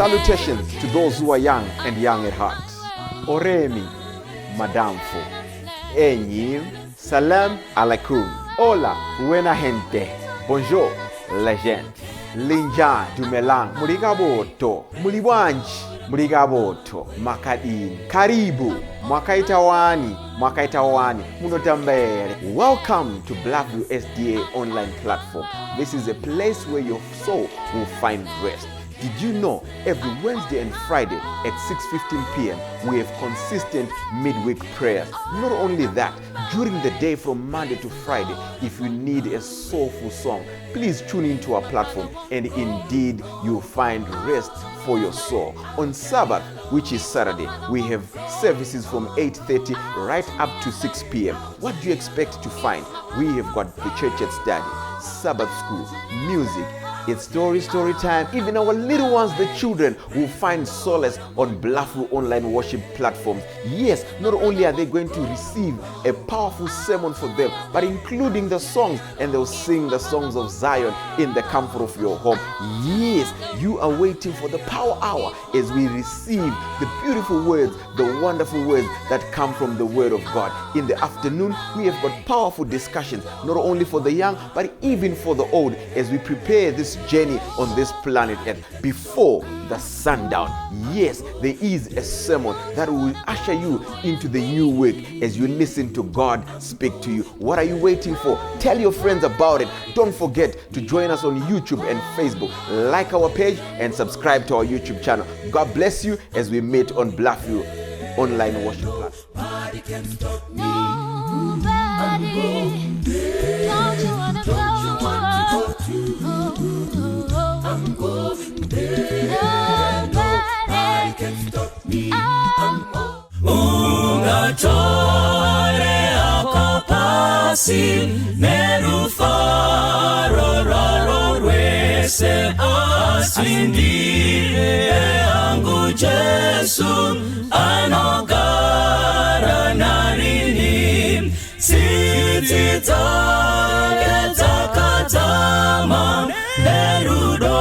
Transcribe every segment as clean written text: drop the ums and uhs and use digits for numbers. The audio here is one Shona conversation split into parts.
Salutations to those who are young and young at heart. Oremi, Madamfo, Enyi, Salam alaikum. Hola, buena gente. Bonjour, legend. Linja dumelang. Muli kabotu. Muli bwanji. Muli kabotu. Makadini. Karibu. Mwakaita wani. Mwakaita wani. Munotamba here. Welcome to Bluffview SDA online platform. This is a place where your soul will find rest. Did you know every Wednesday and Friday at 6:15 p.m. we have consistent midweek prayers? Not only that, during the day from Monday to Friday, if you need a soulful song, please tune into our platform and indeed you'll find rest for your soul. On Sabbath, which is Saturday, we have services from 8:30 right up to 6 p.m. What do you expect to find? We have got the church at study, Sabbath school, music. It's story time. Even our little ones, the children, will find solace on Bluffview online worship platforms. Yes, not only are they going to receive a powerful sermon for them, but including the songs, and they'll sing the songs of Zion in the comfort of your home. Yes, you are waiting for the power hour as we receive the beautiful words, the wonderful words that come from the Word of God. In the afternoon, we have got powerful discussions, not only for the young, but even for the old, as we prepare this journey on this planet Earth before the sundown. Yes, there is a sermon that will usher you into the new week as you listen to God speak to you. What are you waiting for? Tell your friends about it. Don't forget to join us on YouTube and Facebook. Like our page and subscribe to our YouTube channel. God bless you as we meet on Bluffview online worship platform. Nobody can stop me. Nobody. Don't you wanna Don't you go? want to go too? Oh, oh, oh. I'm going there. Nobody can stop me. I'm Ungatore hako pasi nerufaro rwaro rwese, asi ndipe hangu Jesu anogara narini. Tsitsi dzake dzakadzama nerudo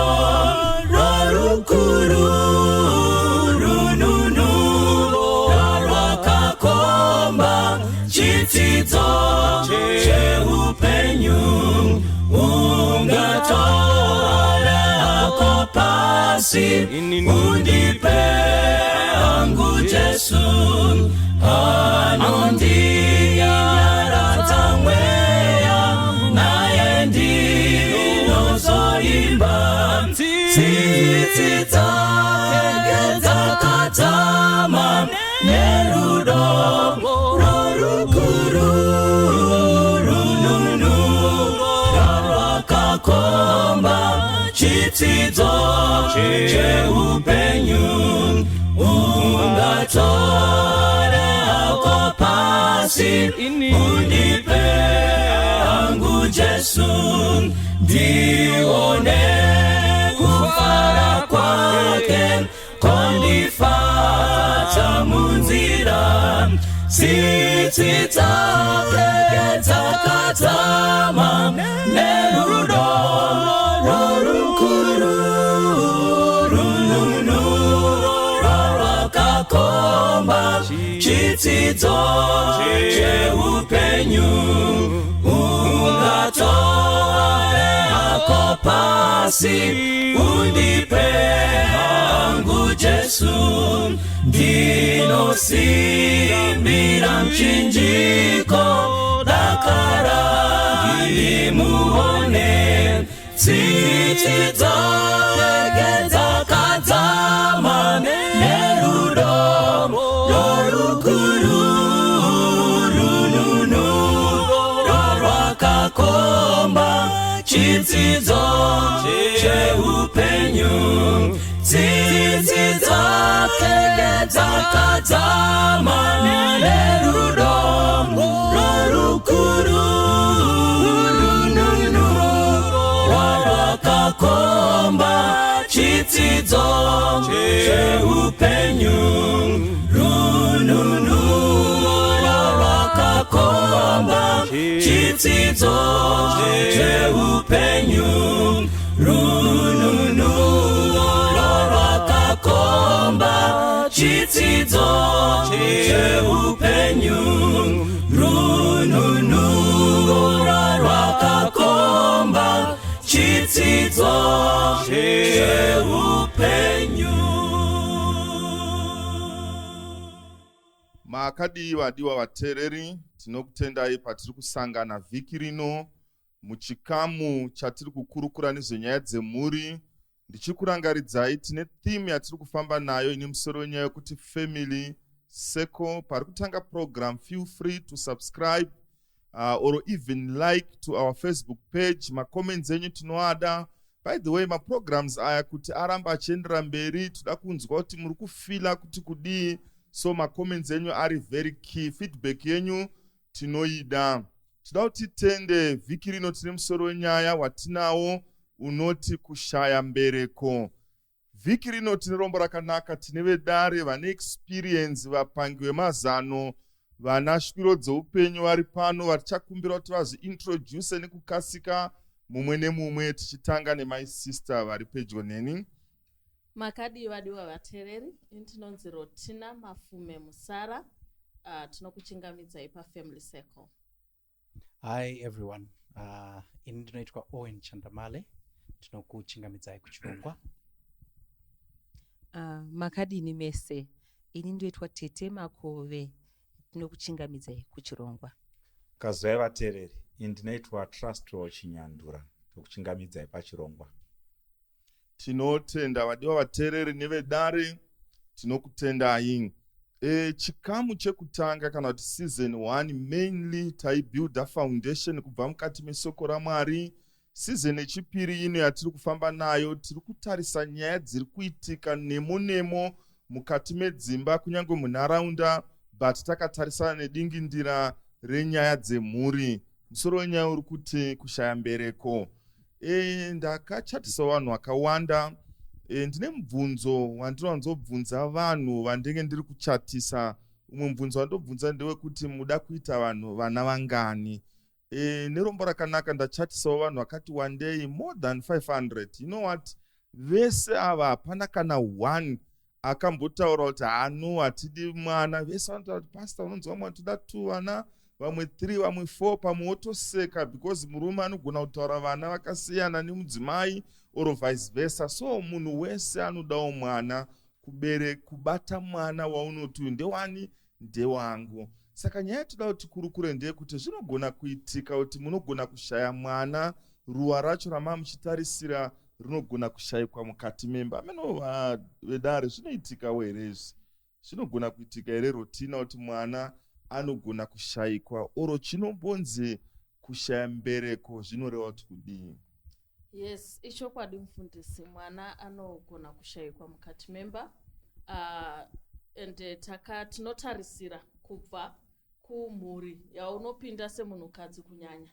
rwarukuru, rununuro rwakakomba chitsidzo cheupenyu. Ungatore hako pasi, undipe hangu Jesu anondinyaradza mweya, naye ndinozoimba. Tsitsi dzake dzakadzama nerudo rorukuru, rununuro rwakakomba chitsidzo cheupenyu. Ungatore hako pasi, undipe hangu Jesu, ndione kufara kwake kondifadza munzira. Tsitsi dzake dzakadzama nerudo rorukuru, rununuro rwakakomba chitsidzo cheupenyu. Ungatore hako pasi, undipe hangu Jesu, ndinosimbira muchinjiko dakara ndimuone. Tsitsi dzake dzakadzama nerudo rorukuru, rununuro rwakakomba chitsidzo cheupenyu. Tsitsi dzake dzakadzama nerudo rorukuru, rununuro rwakakomba chitsidzo cheupenyu. Rununuro rwakakomba chitsidzo cheupenyu. Rununuro rwakakomba. Cheupenyu, rununuro rwakakomba, chitsidzo cheupenyu. Makadii vadiwa vateereri, tinokutendai patiri kusangana vhiki rino muchikamu chatiri kukurukura nezvenyaya dzemhuri. Ndichikurangaridzai, tine theme yatiri kufamba nayo ine musoro wenyaya yekuti Family Circle. Pari kutanga program, feel free to subscribe or even like to our Facebook page. Macomments enyu tinoada. By the way, maprograms aya kuti aramba achiendera mberi, toda kunzwa kuti muri kufila kuti kudii, so macomments enyu ari very key. Feedback yenyu tinoida. Toda kuti titende, vhiki rino tine musoro wenyaya watinawo unoti kushaya mbereko. Vhiki rino tine rombo rakanaka, tine vedare vane experience, vapangi vemazano, vana shwiro dzeupenyu vari pano vatichakumbira kuti vazviintroduce nekukasika mumwe nemumwe, tichitanga nemai sister vari pedyo neni. Makadii vadiwa vateereri? Ini tinonzi Rotina Mafume Musara. Tinokuchingamidzai paFamily Circle. Hi everyone, ini ndinoitwa Owen Chandamale, tinokuchingamidzai kuchirongwa. Makadini mese? Ini ndoitwa Tete Makove, tinokuchingamidzai kuchirongwa. Kazwai vateereri, ini ndinoitwa Trustwell Chinyandura, tokuchingamidzai pachirongwa. Tinotenda vadiwa vateereri nevedare, tinokutendai. Chikamu chekutanga kana kuti season 1, mainly taibuilda foundation kubva mukati mesoko raMwari. Season yechipiri ino yatiri kufamba nayo, tiri kutarisa nyaya dziri kuitika nemo nemo mukati medzimba, kunyange munharaunda, but takatarisana nedingindira renyaya dzemhuri. Musoro wenyaya uri kuti kushaya mbereko. Ndakachatisawo vanhu vakawanda. Ndine mubvunzo wandinowanzobvunza vanhu vandenge ndiri kuchatisa. Umwe mubvunzo wandobvunza ndewekuti, muda kuita vanhu vana vangani? Nerombo rakanaka ndachatisawo vanhu vakati wandei, more than 500. You know what, vese ava hapana kana one akambotaura kuti hano, hatidi mwana. Vese vanotaura kuti, "Pastor, unonzwa mwana, toda two vana, vamwe three, vamwe four." Pamwe wotoseka because murume anogona kutaura vana vakasiyana nemudzimai or vice versa. So munhu wese anodawo mwana, kubere kubata mwana waunoti uyu ndewani, ndewangu. Saka nyaya yatoda kuti kurukure ndeyekuti zvinogona kuitika kuti munogona kushaya mwana, ruwa racho rama muchitarisira rinogona kushayikwa mukati memba. Ameno vedare, zvinoitikawo here izvi? Zvinogona kuitika here, Rotina, kuti mwana anogona kushayikwa, oro chinombonzi kushaya mbereko zvinoreva kuti kudii? Yes, ichokwadi mufundisi, mwana anogona kushayikwa mukati memba, and taka tinotarisira kubva kumhuri yaunopinda semunhukadzi, kunyanya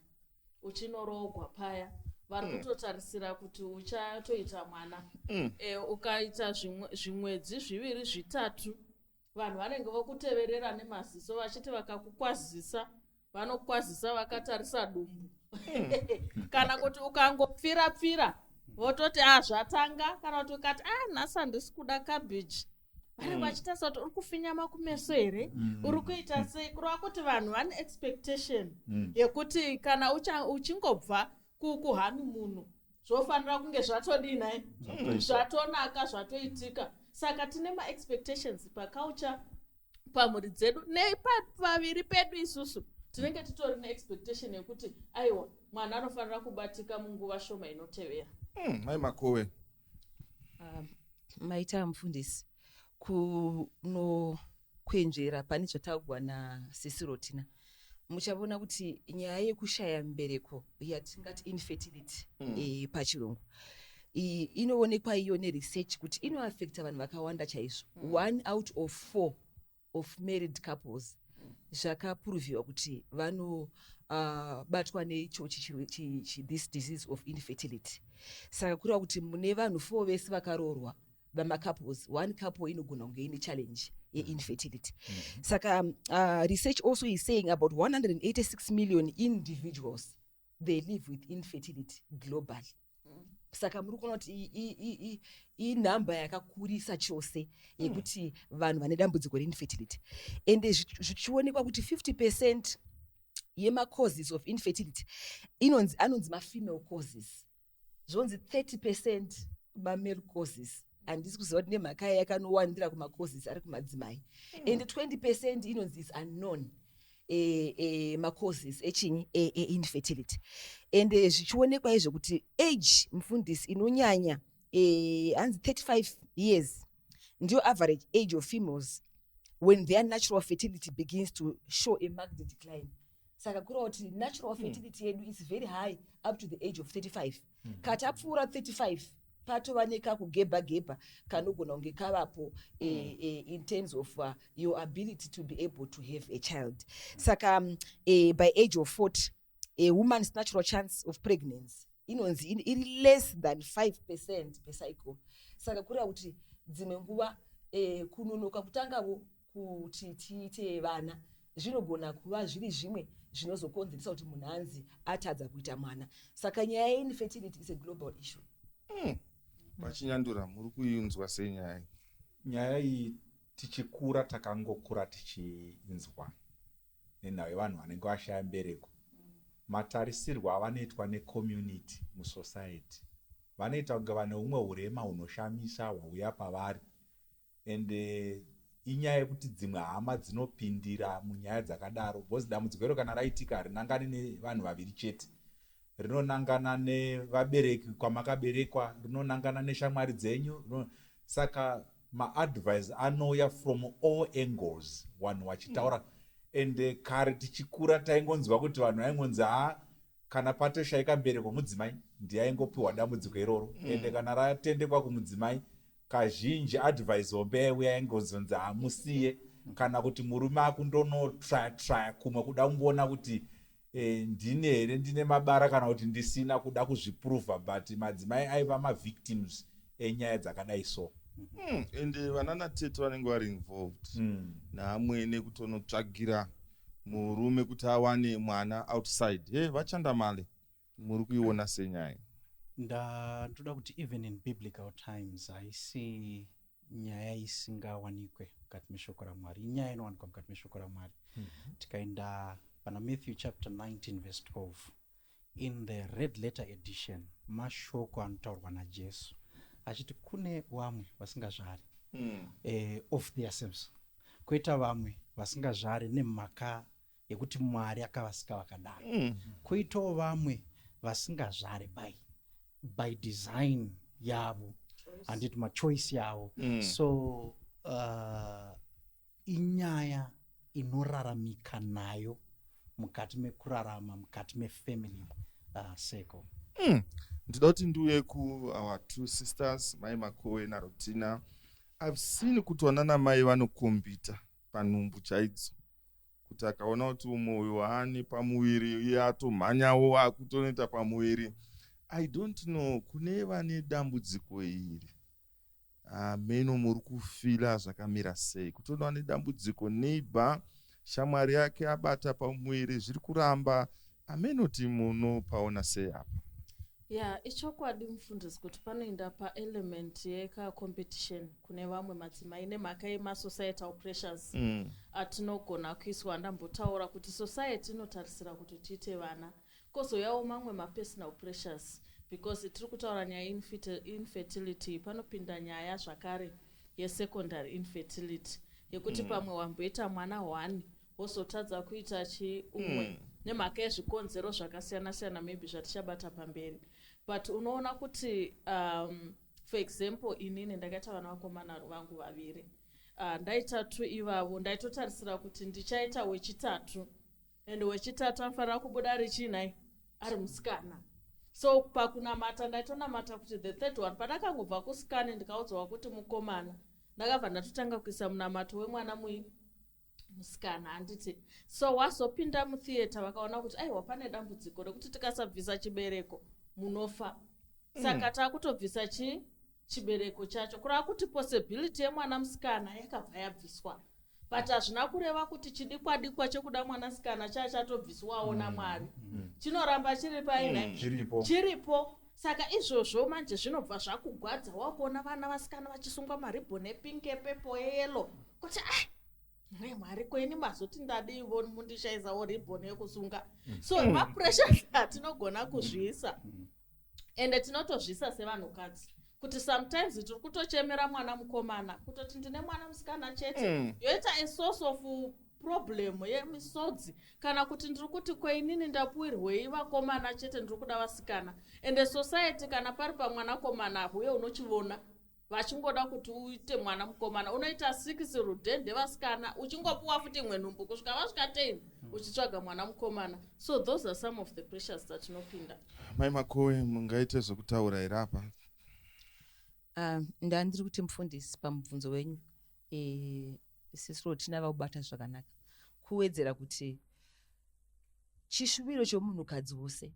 uchinoroogwa paya, vari kutotarisira kuti uchatoita mwana. Ukaita zvimwedzi 2, 3, vanhu vanenge vokuteverera nemaziso vachiti vakakukwazisa, vanokwazisa vakatarisa dumbu, kana kuti ukangopfira pfira vototi, "A, zvatanga," kana kuti ukati, "A, nhasi handisi kuda kabhiji," vanenge vachitarisa kuti uri kufinyama kumeso here, uri kuita sei. Kureva kuti vanhu vane expectation yekuti kana uchingobva kuhoneymoon zvofanira kunge zvatodinai, zvatonaka, zvatoitika. Saka tine maexpectations paculture, pamhuri dzedu, nepavaviri pedu isusu tinenge titori neexpectation yekuti aiwa, mwana anofanira kubatika munguva shoma inotevera. Mai Makove. Maita mufundisi. Kunokwenjera pane zvataurwa nasisi Rotina, muchavona kuti nyaya yekushaya mbereko, yatingati infertility pachirungu, inoonekwa iyo neresearch kuti inoafecta vanhu vakawanda chaizvo. One out of four of married couples, zvakaproviwa kuti vanobatwa neichochi this disease of infertility. Saka kureva kuti mune vanhu four vese vakaroorwa, vamacouples, one couple inogona kunge ine challenge yeinfertility. Saka research also is saying about 186 million individuals, they live with infertility globally. Saka muri kuona kuti inhamba yakakurisa chose yekuti vanhu vane dambudziko reinfertility. Ende zvichionekwa kuti 50% yemacauses of infertility inonzi anonzi mafemale causes, zvonzi 30% mamale causes. Handisi kuziva kuti nemhaka yakanowandira kumacauses ari kumadzimai. And 20% inonzi is unknown macauses echinyi einfertility. And zvichionekwa izvo kuti age, mufundisi, inonyanya, hanzi 35 years ndiyo average age of females when their natural fertility begins to show a marked decline. Saka kureva kuti natural fertility yedu is very high up to the age of 35. Kati apfuura 35, patova nekakugebha gebha kanogona kunge kavapo in terms of your ability to be able to have a child. Saka by age of 40, a woman's natural chance of pregnancy inonzi iri less than 5% per cycle. Saka kureva kuti dzimwe nguva kunonoka kutangavo kuti tiite vana zvinogona kuva zviri zvimwe zvinozokonzeresa kuti munhu anzi atadza kuita mwana. Saka nyaya yeinfertility is a global issue. VaChinyandura, muri kuinzwa senyaya iyi? Nyaya iyi tichikura takangokura tichinzwa nenhau yevanhu vanenge vashaya mbereko. Matarisirwo avanoitwa necommunity, musociety, vanoita kunge vane humwe urema hunoshamisa hwauya pavari. And inyaya yekuti dzimwe hama dzinopindira munyaya dzakadaro, because dambudziko iro kana raitika harinangani nevanhu vaviri chete, rinonangana nevabereki kwamakaberekwa, rinonangana neshamwari dzenyu. Saka maadvice anouya from all angles, vanhu vachitaura. And kare tichikura taingonzwa kuti vanhu vaingonzi, ha, kana patoshayika mbereko, mudzimai ndiyaingopiwa dambudziko iroro. Ende kana ratendekwa kumudzimai, kazhinji advice hombe yaiuya yaingozonzi hamusiye, kana kuti murume akundonotraya traya kumwe, kuda kumboona kuti ndine here, ndine mabara kana kuti ndisina, kuda kuzviprova. But madzimai aiva mavictims enyaya dzakadai so. Ende vanana tete vanenge vari involved naamwene kutonotsvagira murume kuti awane mwana outside. He, VaChandamale, muri kuiona senyaya? Ndoda kuti even in biblical times haisi nyaya isingawanikwe mukati meshoko raMwari. Inyaya inowanikwa mukati meshoko raMwari. Tikaenda pana Matthew chapter 19 verse 12 in the Red Letter Edition, mashoko anotaurwa naJesu achiti kune vamwe vasingazvari of themselves, kwoita vamwe vasingazvari nemhaka yekuti Mwari akavasika vakadaro, kwoitawo vamwe vasingazvari by design yavo, handiti, machoice yavo. So inyaya inoraramika nayo mukati mekurarama, mukati mefamily circle. Ndinoda kuti ndiuye kuour two sisters, Mai Makowe naRotina. I've seen kuti vanana mai vanokombita panhumbu chaidzo, kuti akaona kuti umwe uyu haane pamuviri, iye atomhanyawo akutonoita pamuviri. I don't know kune vane dambudziko iri, ameno muri kufeela zvakamira sei kutoona nedambudziko, neighbor, shamwari yake abata pamuviri, zviri kuramba. Amenoti munopaona sei apa? Ya, ichokwadi, mufundisi, kuti panoenda paelement yekacompetition kune vamwe madzimai nemhaka yemasocietal pressures atinogona kuiswa. Ndambotaura kuti society inotarisira kuti tiite vana, kwozoyawo mamwe mapersonal pressures, because tiri kutaura nyaya yeinfertility, panopinda nyaya zvakare yesecondary infertility, yekuti pamwe wamboita mwana one, wozotadza kuita chiumwe nemhaka yezvikonzero zvakasiyana siyana, maybe zvatichabata pamberi. But unoona kuti for example, inini ndakaita vana vakomana vangu vaviri. Ndaita two ivavo, ndaitotarisira kuti ndichaita wechitatu, and wechitatu anofanira kubuda richinai ari musikana. So pakunamata ndaitonamata kuti the third one. Pandakangobva kuscan ndikaudzwa kuti mukomana, ndakabva ndatotanga kuisa munamato wemwana musikana, handiti? So wazopinda mutheatre, vakaona kuti aiwa, pane dambudziko rekuti tikasabvisa chibereko munofa. Saka taakutobvisa chibereko chacho, kureva kuti possibility yemwana musikana yakabva yabviswa. But hazvina kureva kuti chidikwa dikwa chekuda mwanasikana chaa chatobviswawo naMwari, chinoramba chiri paina. Chiripo. Chiripo. Saka izvozvo manje zvinobva zvakugwadza wakuona vana vasikana vachisungwa maribhoni epink, epepo, eyelo, kuti ah, mwe Mwari, kweni mazoti ndadivo mundishaisawo ribhoni yekusunga. So mapressures atinogona kuzviisa, ende tinotozviisa sevanhukadzi, kuti sometimes tiri kutochemera mwana mukomana, kutoti ndine mwana musikana chete, yoita a source of problem yemisodzi, kana kuti ndiri kuti kweinini ndapuwirwei vakomana chete, ndiri kuda vasikana. Ende society, kana pari pamwanakomana, huye unochivona vachingoda kuti uite mwana mukomana, unoita 6 rudhende vasikana, uchingopuwa futi imwe nhumbu kusvika vasvika 10, uchitsvaga mwana mukomana. So those are some of the pressures dzatinopinda. Mai Makowe, mungaite zvekutaura here apa? Ndandiri kuti, mufundisi, pamubvunzo wenyu, sisiro tina vaubata zvakanaka, kuwedzera kuti chishuviro chomunhukadzi wose,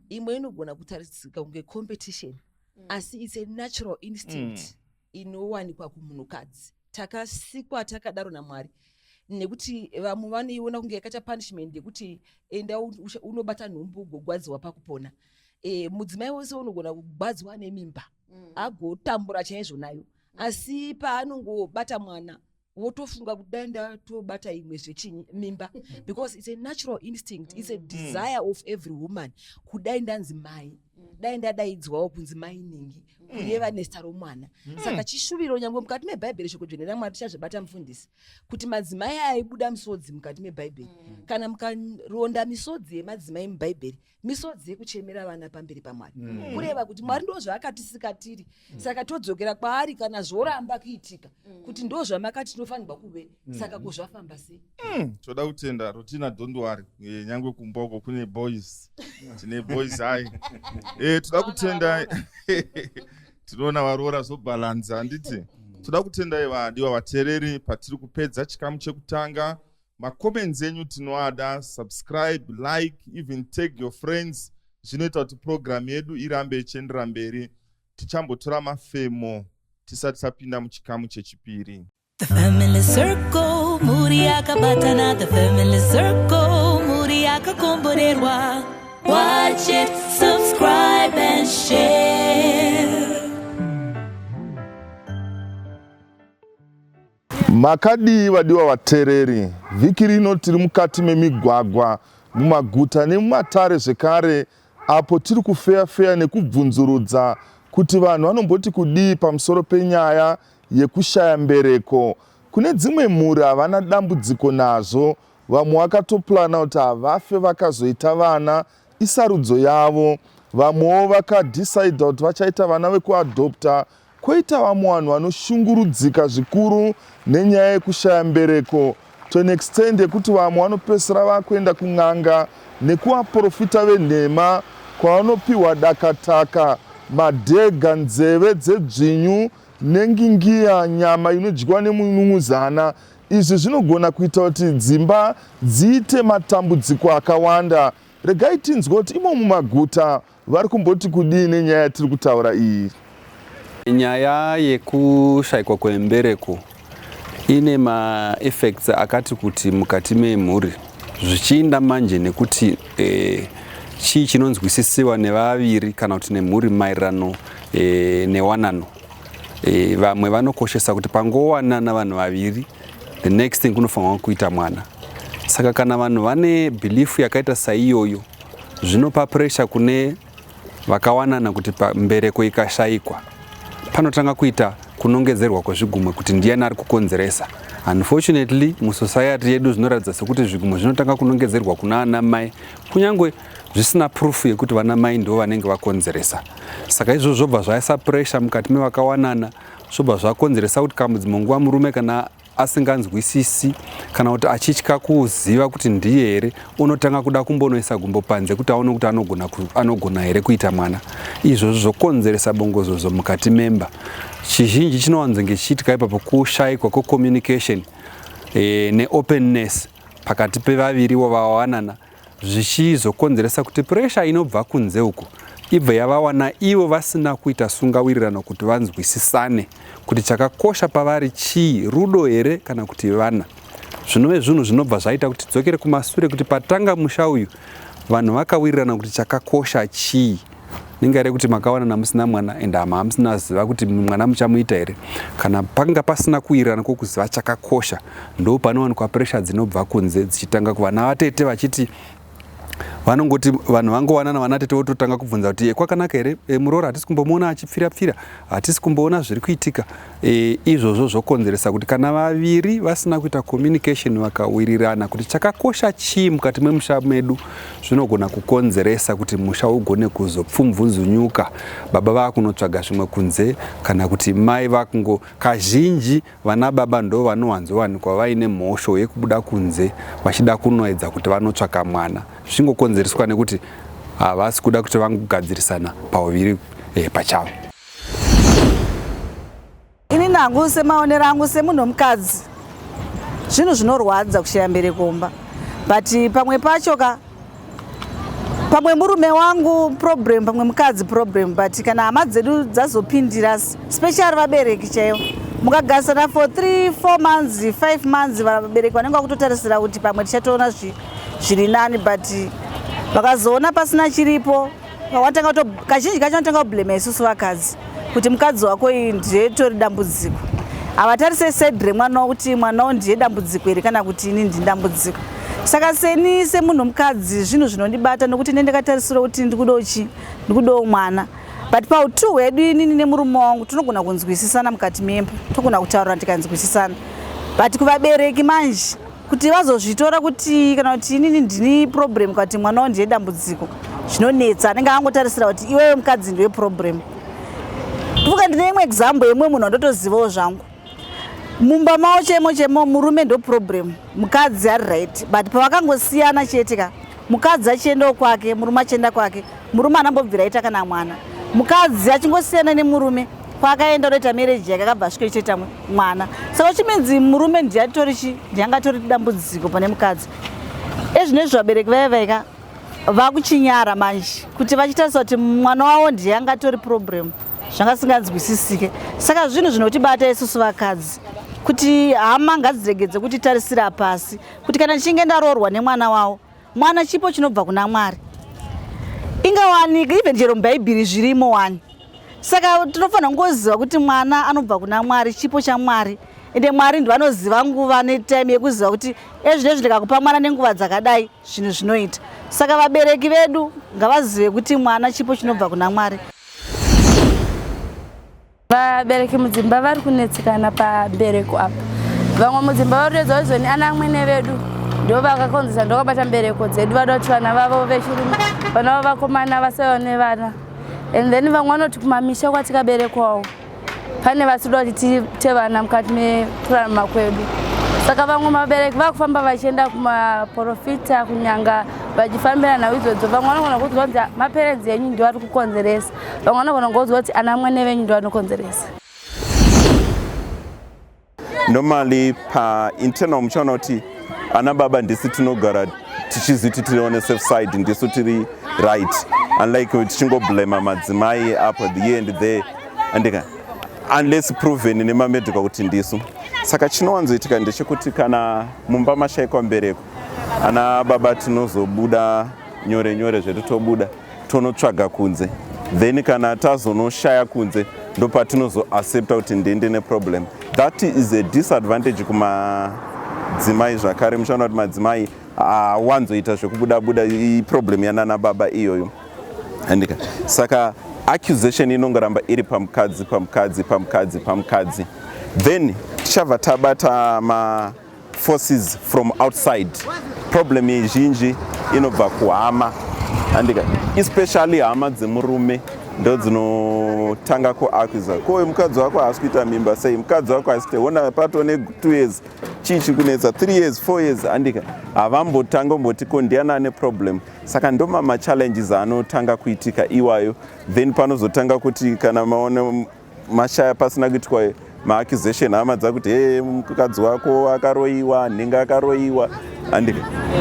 imwe inogona kutarisika kunge competition, asi it's a natural instinct inowanikwa kumunhukadzi. Takasikwa takadaro naMwari, nekuti vamwe vanoiona kunge yakaita punishment yekuti enda unobata nhumbu ugogwadziwa pakupona. Mudzimai wose unogona kugwadziwa nemimba, agotambura chaizvo nayo, asi paanongobata mwana wotofunga kuti dai ndatobata imwe zvechinyi mimba, because it's a natural instinct, it's a desire of every woman, kudai ndanzi mai, dai ndadaidzwawo kunzi mai ningi, kureva nezita romwana. Saka chishuviro, nyangwe mukati mebhaibheri, shoko dzvene raMwari tichazvibata, mufundisi, kuti madzimai aibuda misodzi mukati mebhaibheri. Kana mukaronda misodzi yemadzimai mubhaibheri, misodzi yekuchemera vana pamberi paMwari, kureva kuti Mwari ndo zvaakatisika tiri. Saka todzokera kwaari kana zvoramba kuitika, kuti ndo zvamakati tinofanirwa kuve, saka kuzvafamba sei? Toda kutenda Rotina, don't worry. Nyange kumba uko kune boys, tine boys hai. Toda kutenda, tinoona varoora zvobhalanza, handiti? Toda kutendai vadiwa vateereri patiri kupedza chikamu chekutanga. Macomments enyu tinoada. Subscribe, like, even tag your friends, zvinoita kuti program yedu irambe ichiendera mberi. Tichambotora mafemo tisati tapinda muchikamu chechipiri. The family circle, mhuri yakabatana. The family circle, mhuri yakakomborerwa. Watch it, subscribe and share. Makadii vadiwa vateereri? Vhiki rino tiri mukati memigwagwa, mumaguta nemumatare zvekare, apo tiri kufeya-feya nekubvunzurudza kuti vanhu vanomboti kudii pamusoro penyaya yekushaya mbereko. Kune dzimwe mhuri havana dambudziko nazvo, vamwe vakatoplana kuti havafe vakazoita vana, isarudzo yavo. Vamwewo vakadhisaidha kuti vachaita vana vekuadopta, kwoita vamwe vanhu vanoshungurudzika zvikuru nenyaya yekushaya mbereko, to an extent yekuti vamwe vanopedzisira vakuenda kun'anga nekuvaprofita venhema, kwavanopiwa dakataka, madhega, nzeve dzedzvinyu nengingiya, nyama inodyiwa nemunun'uzana. Izvi zvinogona kuita kuti dzimba dziite matambudziko akawanda. Regai tinzwe kuti imo mumaguta vari kumboti kudii nenyaya yatiri kutaura iyi. Nyaya yekushayikwa kwembereko ine maeffects akati kuti mukati memhuri, zvichiinda manje nekuti chii chinonzwisisiwa nevaviri kana kuti nemhuri maererano newanano. Vamwe vanokoshesa kuti pangowanana vanhu vaviri, the next thing kunofanirwa kuita mwana. Saka kana vanhu vane belief yakaita saiyoyo, zvinopa pressure kune vakawanana kuti mbereko ikashayikwa, panotanga kuita kunongedzerwa kwezvigumwe kuti ndiani ari kukonzeresa. Unfortunately, musociety yedu zvinoratidza sekuti zvigumwe zvinotanga kunongedzerwa kuna ana mai, kunyange zvisina proof yekuti vana mai ndo vanenge vakonzeresa. Saka izvozvo zvobva zvaisa pressure mukati mevakawanana, zvobva zvakonzeresa kuti kamudzimwe nguva murume kana asinganzwisisi kana kuti achitya kuziva kuti ndiye here, unotanga kuda kumbonoisa gumbo panze kuti aone kuti anogona here kuita mwana. Izvozvo zvokonzeresa bongozozo mukati memba. Chizhinji chinowanzonge chichiitika ipapo kushayikwa kwecommunication neopenness pakati pevaviriwo vawanana, zvichizokonzeresa kuti pressure inobva kunze uku ibve yavawana ivo vasina kuita sungawirirano kuti vanzwisisane kuti chakakosha pavari chii, rudo here kana kuti vana, zvinove zvinhu zvinobva zvaita kuti tidzokere kumasure kuti patanga musha uyu vanhu vakawirirana kuti chakakosha chii. Nenga rekuti makawanana musina mwana and hama musina ziva kuti mwana muchamuita here. Kana panga pasina kuwirirana kwokuziva chakakosha, ndo panowanikwa pressure dzinobva kunze dzichitanga kuvana vatete vachiti vanongoti vanhu vangowanana vanatete vototanga kubvunza kuti e, kwakanaka here e, muroora hatisi kumbomuona achipfira pfira hatisi kumboona zviri kuitika e, izvozvo zvokonzeresa kuti kana vaviri vasina kuita communication vakawirirana kuti chakakosha chii mukati memusha medu zvinogona kukonzeresa kuti musha ugone kuzopfumvunzunyuka baba vakunotsvaga zvimwe kunze kana kuti mai vakungo kazhinji Vana baba ndo vanowanzowanikwa vaine mhosho yekubuda kunze vachida kunoedza kuti vanotsvaka mwana zvichingokonzereswa nekuti havasi kuda kuti vangogadzirisana pauviri eh, pachavo. Ini nangu semaonero angu semunhu wemukadzi zvinhu zvinorwadza kushaya mbereko mumba but pamwe pacho ka pamwe murume wangu problem pamwe mukadzi problem but kana hama dzedu dzazopindira specially vabereki chaivo mukagarisana for 3 4 months 5 months vabereki vanenge vakutotarisira kuti pamwe tichatoona zviri nani but vakazoona pasina chiripo watanga to kazhinji kacho vanotanga kublema isusu vakadzi kuti mukadzi wako iyi ndiye tori dambudziko havatarise side remwana kuti mwanawo ndiye dambudziko here kana kuti ini ndini dambudziko saka seni semunhu mukadzi zvinhu zvinondibata nokuti ne ndakatarisira kuti ndikudawo chi ndikudawo mwana but pautu hwedu inini nemurume wangu tinogona kunzwisisana mukati memba togona kutaura tikanzwisisana but kuvabereki manje kuti vazozvitora kuti kana kuti inini ndini problem kana kuti mwana wangu ndiye dambudziko zvinonetsa anenge angotarisira kuti iwewe mukadzi ndiwe problem kuvuka ndine imwe example yemumwe munhu wandotozivawo zvangu mumba mavo chemo chemo murume ndo problem mukadzi ari right but pavakangosiyana chete ka mukadzi achiendawo kwake murume achienda kwake murume anambobvira aita kana mwana mukadzi achingosiyana nemurume kwaakaenda unoita marriage yake akabva asvika ichitoita mwana saka uchiminzi murume ndiye atori chi ndiye angatori dambudziko pane mukadzi ezvinezvi vabereki vaya vaika vakuchinyara manje kuti vachitarisa kuti mwana wavo ndiye angatori problem zvanga singanzwisisike saka zvinhu zvinotibata isusu vakadzi kuti hama ngadziregedze kutitarisira pasi kuti kana ndichinge ndaroorwa nemwana wavo mwana chipo chinobva kuna mwari ingawanika even chero mubhaibheri zvirimo wani saka tinofanira kungoziva kuti mwana anobva kuna mwari chipo chamwari ende mwari ndivanoziva nguva netime yekuziva kuti ezvinezvi ndikakupa mwana nenguva dzakadai zvinhu zvinoita saka vabereki vedu ngavazive kuti mwana chipo chinobva kuna mwari Vabereki mudzimba vari kunetsekana pambereko apa. Vamwe mudzimba vari kuedza kuzoni ana amwene vedu ndo vakakonzesa ndokabata mbereko dzedu vada kuti vana vavo vechirume vana vavo vakomana vasaiva nevana and then vamwe vanoti kumamisha kwatikaberekwawo pane vasikuda kuti tiite vana mukati mekurarama kwedu saka vamwe vabereki vakufamba vachienda kumaporofita kunyanga vachifambira nhau idzodzo vamwe vanogona kuudzwa kunzi maperenzi enyu ndiwo ari kukonzeresa vamwe vanogona kungoudzwa kuti ana mwene venyu ndo vanokonzeresa normally painternal muchaona kuti ana baba ndisi tinogara tichiziti tiri on a safe side ndisu tiri right unlike tichingoblema madzimai apo the here and there andika unless proven nemamedical kuti ndisu saka chinowanzoitika ndechekuti kana mumba mashaikwa mbereko ana baba tinozobuda nyore nyore zvedu tobuda tonotsvaga kunze then kana tazonoshaya kunze ndopatinozoaccepta kuti ndende neproblem that is a disadvantage kumadzimai zvakare muchaona kuti madzimai awanzoita zvekubuda buda iproblem yanana baba iyoyo andika saka accusation inongoramba iri pamukadzi pamukadzi pamukadzi pamukadzi then tichabva tabata ma forces from outside problem izhinji inobva kuhama andika especially hama dzemurume ndo dzinotanga kuaccusa ko mukadzi wako haasi kuita mimba sei mukadzi wako haasi kuita ona pato ne two years chii chiri kunetsa three years four years andika havambotanga omboti ko ndiani ane problem saka ndomamachallenges anotanga kuitika iwayo then panozotanga kuti kana maona mashaya pasina kuitwa maaccusation hama dzakuti he mukadzi wako akaroiwa nhinga akaroiwa and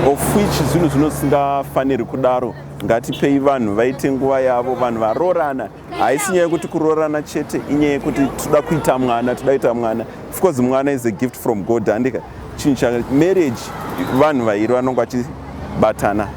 of which zvinhu zvinosingafaniri kudaro ngatipei vanhu vaite nguva yavo vanhu varoorana haisi nyaya yekuti kuroorana chete inyaya yekuti toda kuita mwana toda kuita mwana of course mwana is a gift from god handika chinhu cha marriage vanhu vairi vanonge vachibatana.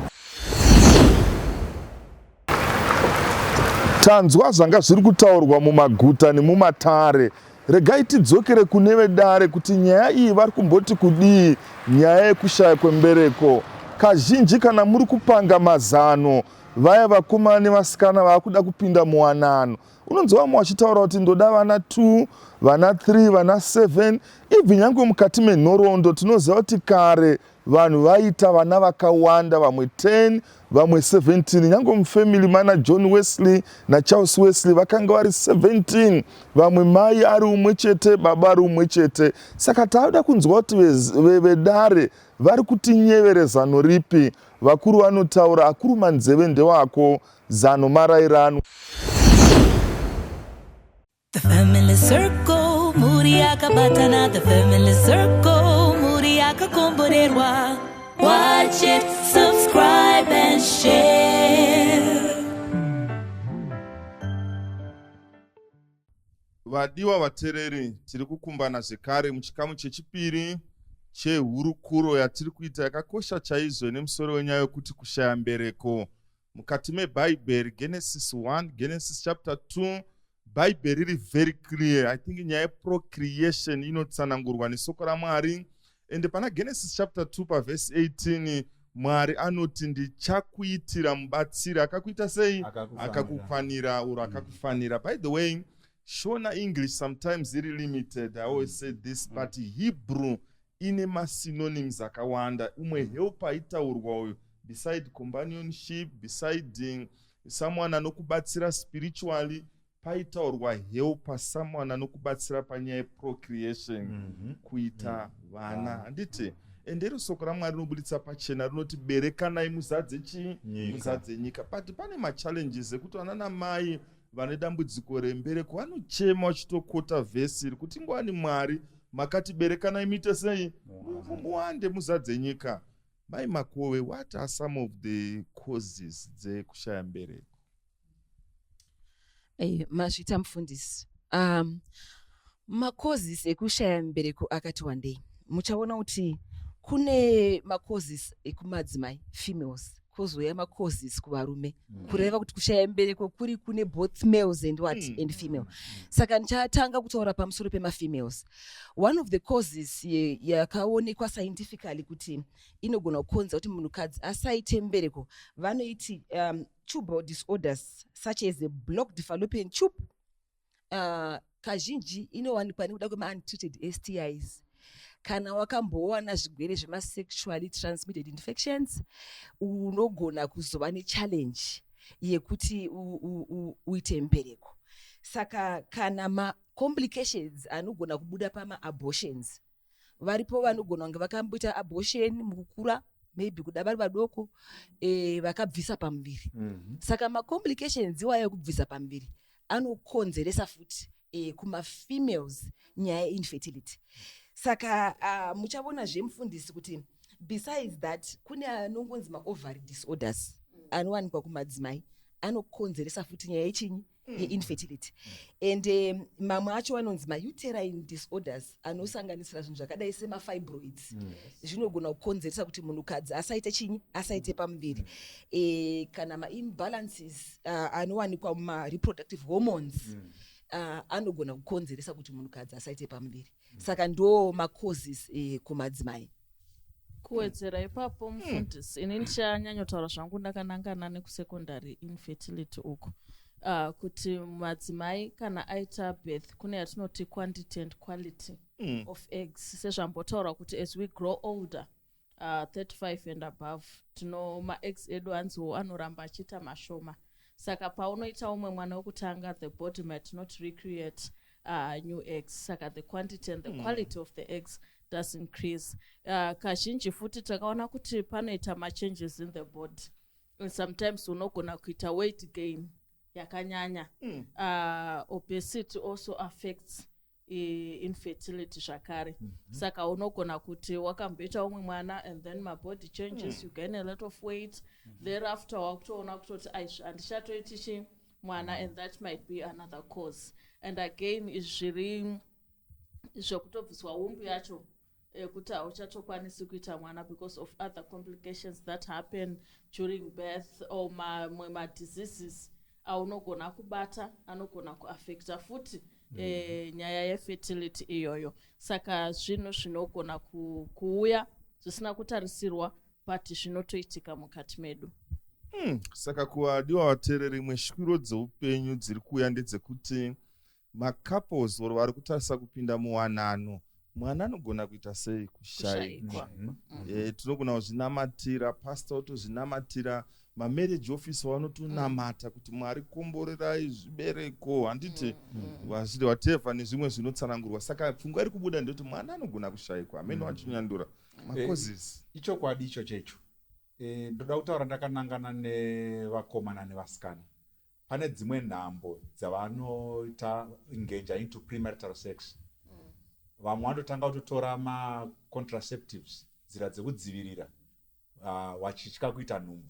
Tanzwa zvanga zviri kutaurwa mumaguta nemumatare. Regai tidzokere kune vedare kuti nyaya iyi vari kumboti kudii nyaya yekushaya kwembereko. Kazhinji kana muri kupanga mazano vaya vakomana nevasikana vaakuda kupinda muwanano unonzwa vamwe vachitaura kuti ndoda vana 2 vana 3 vana 7 ibvi nyange mukati menhoroondo tinoziva kuti kare Vanhu vaiita vana vakawanda, vamwe 10, vamwe 17. Nyange mufamily mana John Wesley naCharles Wesley vakanga vari 17, vamwe mai ari umwe chete, baba ari umwe chete. Saka tauda kunzwa kuti vedare vari kutinyevere zano ripi. Vakuru vanotaura, akuruma nzeve ndewako, zano marairano. The family circle, mhuri yakabatana. The family circle, mhuri yakakomborerwa. Watch it, subscribe and share. Vadiwa vatereri, tiri kukumbana zvekare muchikamu chechipiri chehurukuro yatiri kuita yakakosha chaizvo ine musoro wenyaya yokuti kushaya mbereko mukati mebhaibheri genesis 1 genesis chapter 2 bhaibheri riri very clear i think nyaya yeprocreation inotsanangurwa nesoko ramwari ende pana genesis chapter 2 pavhesi 18 mwari anoti ndichakuitira mubatsiri akakuita sei akakukwanira uro mm. akakufanira by the way shona english sometimes iri limited i always mm. say this mm. but hebrew ine masynonyms akawanda umwe help aitaurwa uyu beside companionship beside someone anokubatsira spiritually paitaurwa helper someone anokubatsira panyaya yeprocreation mm -hmm. kuita mm. vana handiti mm -hmm. ende iro soko ramwari rinobuditsa pachena rinoti berekanai muzadze chii muzadze nyika but pane machallenges ekuti vana namai vane dambudziko rembereko vanochema vachitokota vhesi iri kuti ngwani mwari makati berekanai muite sei muwande muzadze nyika mai makove what are some of the causes dzekushaya mbereko Hey, mazvita mufundisi um, macauses ekushaya mbereko akati wandei muchaona kuti kune macauses ekumadzimai females kozouya macauses kuvarume mm. kureva kuti kushaya mbereko kuri kune both males and what mm. and female mm. saka ndichatanga kutaura pamusoro pemafemales one of the causes yakaonekwa scientifically kuti inogona kukonza kuti munhukadzi asaite mbereko vanoiti um, tubal disorders such as a blocked fallopian tube kazhinji inowanikwa nekuda kwemauntreated STIs kana wakambowana zvigwere zvemasexually transmitted infections unogona kuzova nechallenge yekuti uite mbereko saka kana macomplications anogona kubuda pamaabortions varipo vanogona kunge vakamboita abortion mukukura maybe kuda vari vadoko e, vakabvisa pamuviri mm -hmm. saka macomplications iwayo ekubvisa pamuviri anokonzeresa futi e, kumafemales nyaya yeinfertility saka uh, muchavona zvemufundisi kuti besides that kune anongonzi maovary disorders anowanikwa kumadzimai anokonzeresa futi nyaya yechinyi mm. yeinfertility and um, mamwe acho anonzi mauterine disorders anosanganisira zvinhu zvakadai semafibroids mm. zvinogona kukonzeresa kuti munhukadzi asaite chinyi asaite mm. pamuviri mm. e, kana maimbalances uh, anowanikwa mumareproductive hormones mm. uh, anogona kukonzeresa kuti munhukadzi asaite pamuviri mm. saka ndo macauses e, kumadzimai kuwedzera ipapo hmm. mufundisi ini ndichanyanyotaura zvangu ndakanangana nekusecondary infertility uku uh, kuti madzimai kana aita birth kune yatinoti quantity and quality mm. of eggs sezvambotaurwa kuti as we grow older uh, 35 and above tino maeggs edu hanziwo anoramba achiita mashoma saka paunoita umwe mwana wekutanga the body might not recreate uh, new eggs saka the quantity and the mm. quality of the eggs does increase uh, kazhinji futi takaona kuti panoita machanges in the body and sometimes unogona kuita weight gain yakanyanya mm. uh, obesity also affects infertility zvakare mm -hmm. saka unogona kuti wakamboita umwe mwana and then mabody changes mm. you gain a lot of weight mm -hmm. thereafter wakutoona kutoti handichatoiti chi mwana mm. and that might be another cause and again zviri zvekutobviswa wumbu yacho ekuti hauchatokwanisi kuita mwana because of other complications that happen during birth or mamwe madiseases. aunogona kubata anogona kuafecta futi nyaya yefertility iyoyo. Saka zvinhu zvinogona kuuya zvisina kutarisirwa, but zvinotoitika mukati medu. Saka kuvadiwa vateereri, imwe shwiro dzeupenyu dziri kuuya ndedzekuti macouples or vari kutarisa kupinda muwanano, mwana anogona kuita sei? Kushayikwa. Kushayikwa. Tinogona kuzvinamatira, pastor otozvinamatira, mamarriage officer vanotonamata kuti Mwari komborerai zvibereko, handiti? Vazviri whatever nezvimwe zvinotsanangurwa. Saka pfungwa iri kubuda ndekuti mwana anogona kushayikwa. Amene wachinyandura macauses. Ichokwadi icho checho. Ndoda kutaura ndakanangana nevakomana nevasikana. Pane dzimwe nhambo dzavanoita engage into premarital sex, vamwe vanototanga kutotora macontraceptives, nzira dzekudzivirira, vachitya kuita nhumbu.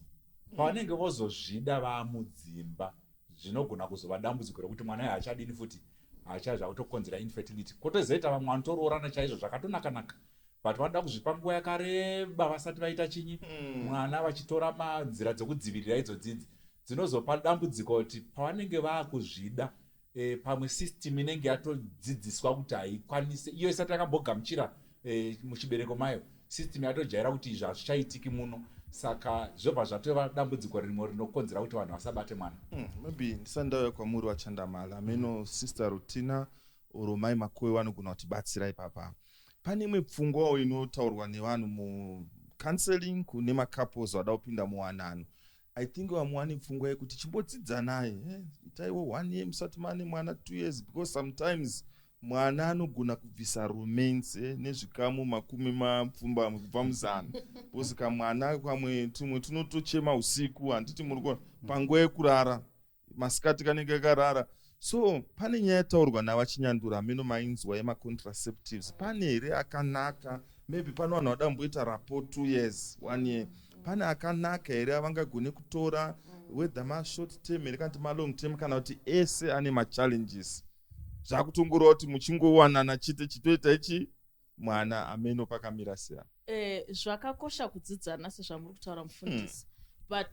Pavanenge vozozvida vaamudzimba, zvinogona kuzova dambudziko rekuti mwana uyu haachadini futi, zvakutokonzera infertility. Kwotozoita vamwe vanotoroorana chaizvo zvakatonaka-naka, but vanoda kuzvipa nguva yakareba vasati vaita chinyi, mwana, vachitora manzira dzekudzivirira idzodzidzi dzinozopa dambudziko kuti pavanenge vaakuzvida, pamwe system inenge yatodzidziswa kuti haikwanisi, iyo isati yakambogamuchira muchibereko mayo. System yatojaira kuti izvi hazvichaitiki muno, saka zvobva zvatova dambudziko rimwe rinokonzera kuti vanhu vasabate mwana. Maybe ndisati ndauya kwamuri vaChandamala, ameno Sister Rutina or Mai Makoe vanogona kutibatsira ipapa. Pane imwe pfungwawo inotaurwa nevanhu mucounseling kune macouples vada kupinda muwanano. I think vamwe vane pfungwa yekuti chimbodzidzanai, itaiwo one year musati mane mwana, 2 years, because sometimes mwana anogona kubvisa romance nezvikamu 80 kubva muzana, because kamwana kamwe tumwe tunotochema usiku, handiti? Muri kuona panguva yekurara, masikati kanenge karara. So pane nyaya yataurwa navaChinyandura, ameno mainzwa, yemacontraceptives. Pane here akanaka? Maybe pane vanhu vada kumboita rapport 2 years, one year. Pane akanaka here avangagone kutora, whether mashort term here kana kuti malong term, kana kuti ese ane machallenges, zvakutongoreva kuti muchingowanana chete chitoita ichi mwana? Ameno pakamira seyana. Zvakakosha kudzidzana sezvamuri kutaura, mufundisi, but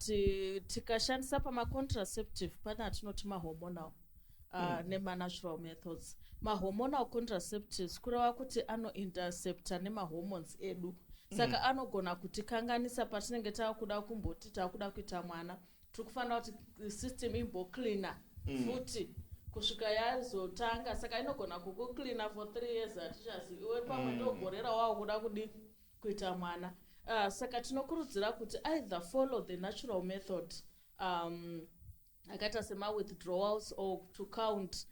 tikashandisa pamacontraceptive, pane atinoti mahormonal nemanatural methods. Mahormonal contraceptives kureva kuti anointercepta nemahormones edu, saka anogona kutikanganisa patinenge taakuda kumboti taakuda kuita mwana. Tiri kufanira kuti system imbocleana futi kusvika yazotanga, saka inogona kukucleana for 3 years, hatichazivi iwe pamwe ndogore rawava kuda kudi kuita mwana. Saka tinokurudzira kuti either follow the natural method, akaita semawithdrawals or to count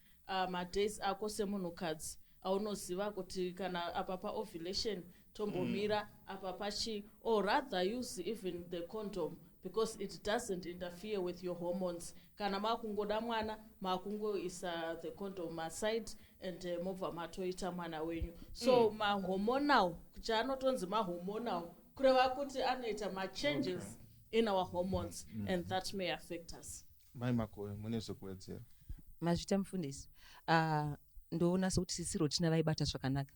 madays ako semunhukadzi aunoziva kuti kana apa paovulation tombomira, apa pachi, or rather use even the condom because it doesn't interfere with your hormones. Kana makungoda mwana, makungoisa the condom aside and mobva matoita mwana wenyu. So mahormonal, chaanotonzi mahormonal kureva kuti anoita machanges in our hormones and that may affect us. Mai Makoe, mune zvekuwedzera? Mazvita, mufundisi. Ndoona sekuti sisi Rotina vaibata zvakanaka.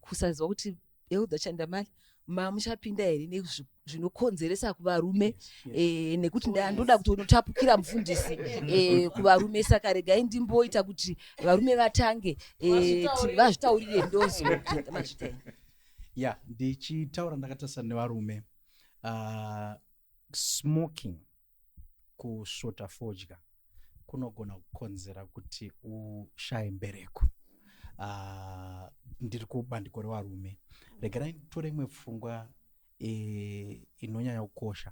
Kusaziva kuti Elder Chandamali mamuchapinda here nezvinokonzeresa kuvarume, nekuti ndandoda kuti unotapukira mufundisi kuvarume, saka regai ndimboita kuti varume vatange, vazvitaurire, ndozopinda. Mazvita here? Ya, ndichitaura ndakatarisana nevarume, smoking, kusvota fodya kunogona kukonzera kuti ushaye mbereko. Ndiri kubandiko revarume. Regerai nditore imwe pfungwa inonyanya kukosha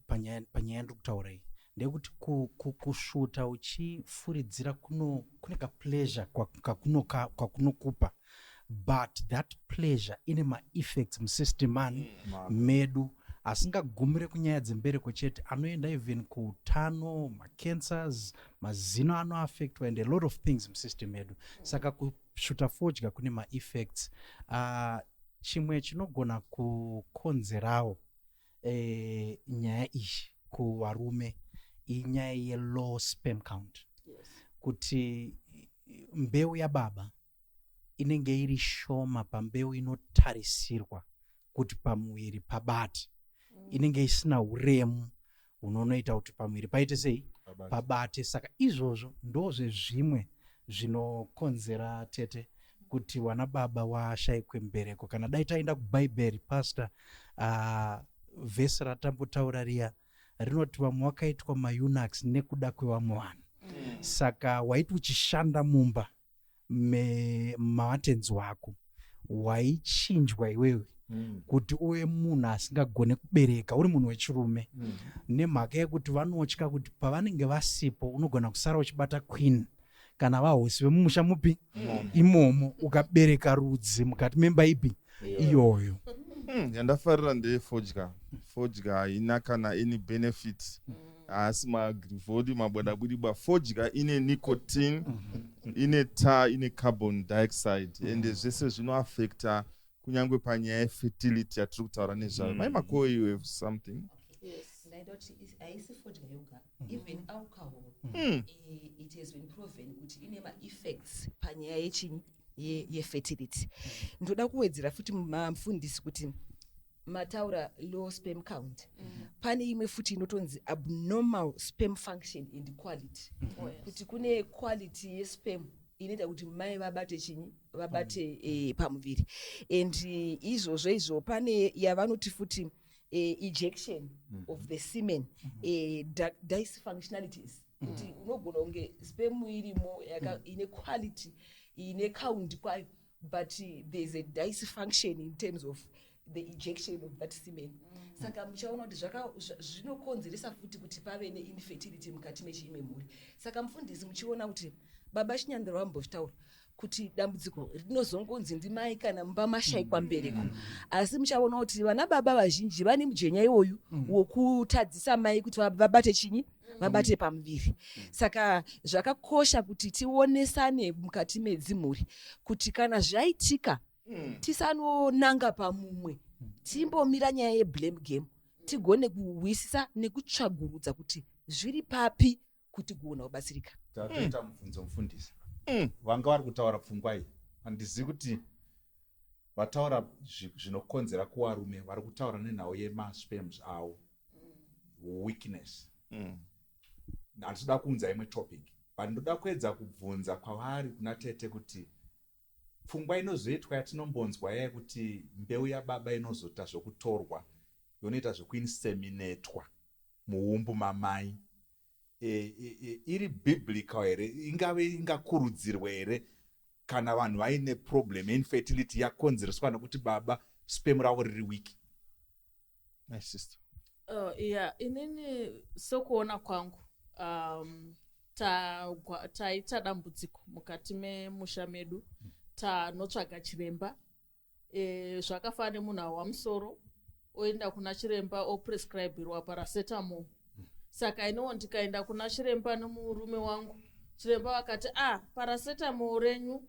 panyaya yandiri kutaura iyi, ndeyekuti kusvuta uchifuridzira kune kapleasure kakunokupa, but that pleasure ine maeffects musystem ani medu asingagumire kunyaya dzembereko chete, anoenda even kuutano, macancers, mazino anoaffectwa and a lot of things musystem medu. Saka kusvuta fodya kune maeffects. Chimwe chinogona kukonzerawo nyaya iyi kuvarume inyaya yelow sperm count, kuti mbeu yababa inenge iri shoma pambeu inotarisirwa kuti pamuviri pabate, inenge isina uremu hunonoita kuti pamuviri paite sei. Pabate. Saka izvozvo ndozvezvimwe zvinokonzera, tete, kuti wana baba washayikwe mbereko. Kana dai taenda kubhaibheri, pastor, vhesi ratambotaura riya rinoti vamwe vakaitwa maeunuchs nekuda kwevamwe vanhu. Saka waiti uchishanda mumba mavatenzi wako, waichinjwa iwewe kuti uve munhu asingagone kubereka, uri munhu wechirume, nemhaka yekuti vanotya kuti pavanenge vasipo unogona kusara uchibata queen kana vahosi vemumusha mupi imomo, ukabereka rudzi mukati memba ipi iyoyo. Yandafarira ndeyefodya. Fodya haina kana any benefit, haasi magrivhodi, mabwadabwidibwa. Fodya ine nicotine, ine tar, ine carbon dioxide, ende zvese zvinoafecta kunyange panyaya yefertility yatiri kutaura nezvayo. Mai Makoi, you have something? Yes, ndaida kuti haisi fodya yoga, even alcohol. It has been proven kuti ine maeffects panyaya yechinyi, yefertility. Ndoda kuwedzera futi, mufundisi, kuti mataura low sperm count, pane imwe futi inotonzi abnormal sperm function and quality, kuti kune quality yesperm inoita kuti mai vabate chinyi, vabate pamuviri. And izvozvo izvo pane yavanoti futi ejection of the semen, dysfunctionalities, kuti unogona kunge sperm irimo ine quality, ine count kwayo, but there is a dysfunction in terms of the ejection of that semen. Saka muchaona kuti zvinokonzeresa futi kuti pave neinfertility mukati mechimwe mhuri. Saka mufundisi, muchiona kuti baba Chinyandiro vambozvitaura kuti dambudziko rinozongonzi ndimai kana mumba mashayikwa mbereko, asi muchaona kuti vana baba vazhinji vane mujenya iwoyu wokutadzisa mai kuti vabate chinyi, vabate pamuviri. Saka zvakakosha kuti tionesane mukati medzimhuri kuti kana zvaitika, tisanonanga pamumwe, timbomira nyaya yeblame game, tigone kuhwisisa nekutsvagurudza kuti zviri papi kuti kuona kubatsirika. Tatoita mubvunzo, mufundisi. Vanga vari kutaura pfungwa iyi, handizivi kuti vataura zvinokonzera kuvarume vari kutaura nenhau yemasperms avo weakness. Handitoda kuunza imwe topic, but ndoda kuedza kubvunza kwavari, kuna tete, kuti pfungwa inozoitwa yatinombonzwa yekuti mbeu yababa inozoita zvokutorwa, yonoita zvekuinseminatwa muumbu mamai, iri biblical here? Ingave ingakurudzirwe here kana vanhu vaine problem yeinfertility yakonzereswa nekuti baba sperm ravo riri weak? My sister. Yeah, inini sekuona kwangu, taita dambudziko mukati memusha medu, tanotsvaga chiremba. Zvakafanana nemunhu awa musoro oenda kuna chiremba oprescribirwa paracetamol. Saka iniwo ndikaenda kuna chiremba nemurume wangu, chiremba vakati, "Ah, paracetamol renyu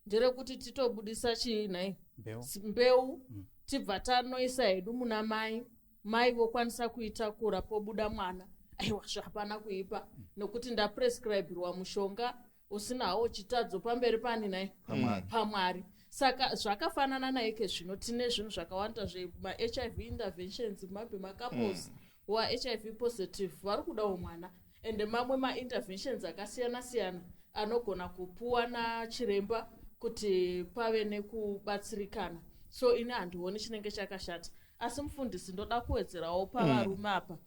nderekuti titobudisa chii nhai?" Mbeu. Mbeu. Tibva tanoisa hedu muna mai, mai vokwanisa kuitakura, pobuda mwana. Aiwa, zvapana kuipa nekuti ndaprescribirwa mushonga usina hawo chitadzo pamberi pani nai? Pamwari. Pamwari. Saka zvakafanana naike zvino tine zvinhu zvakawanda zvemaHIV interventions, maybe macouples who are HIV positive vari kudawo mwana, ende mamwe mainterventions akasiyana siyana anogona kupuwa nachiremba kuti pave nekubatsirikana. So ini handioni chinenge chakashata. Asi mufundisi, ndoda kuwedzerawo pavarume apa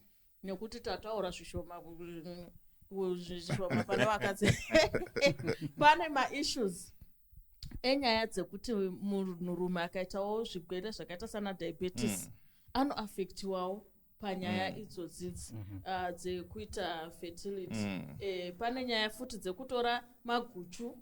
nekuti tataura zvishoma, zvishoma pane vakadzi. Pane maissues enyaya dzekuti munhurume akaitawo zvirwere zvakaita sana diabetes, anoafectiwawo panyaya idzodzidzi dzekuita fertility. Pane nyaya futi dzekutora maguchu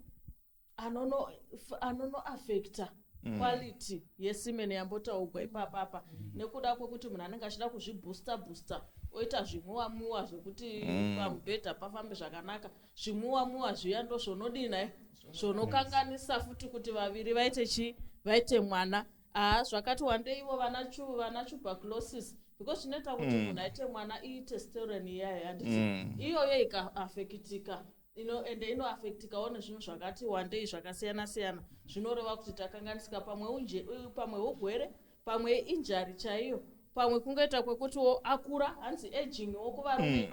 anonoafecta quality yesemen yambotaugwa ipapapa, nekuda kwekuti munhu anenge achida kuzviboosta boosta, oita zvimwiwa mwiwa zvekuti pamubhedha pafambe zvakanaka. Zvimwiwa mwiwa zviya ndo zvonodii naye, zvonokanganisa futi kuti vaviri vaite chii, vaite mwana. Haa, zvakati wandeiwo vana tuberculosis, because zvinoita kuti munhu aite mwana itestosterone iyayo, handiti? Iyoyo ikaafekitika ino, ende inoafektikawo nezvinhu zvakati wandei zvakasiyana siyana, zvinoreva kuti takanganisika pamwe pamwe ugwere, pamwe injury chaiyo. Pamwe kungoita kwekutiwo akura, hanzi agingwo kuvarume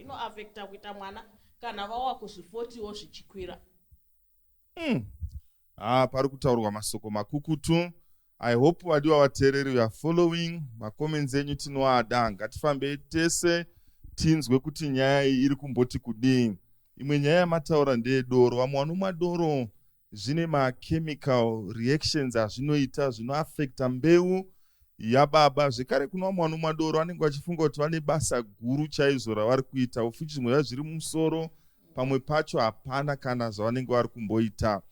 inoafecta kuita mwana kana vawa kuzvifotiwo zvichikwira. Ah, pari kutaurwa masoko makukutu. I hope vadiwa vateereri, you are following. Macomments enyu tinoada. Ngatifambei tese tinzwe kuti nyaya iyi iri kumboti kudii. Imwe nyaya yamataura ndeyedoro. Vamwe vanomwa doro, zvine machemical reactions azvinoita zvinoafecta mbeu yababa. Zvekare kuna vamwe vanomwa doro vanenge vachifunga kuti vane basa guru chaizvo ravari kuita, futi zvimwe zva zviri mumusoro, pamwe pacho hapana kana zvavanenge vari kumboita.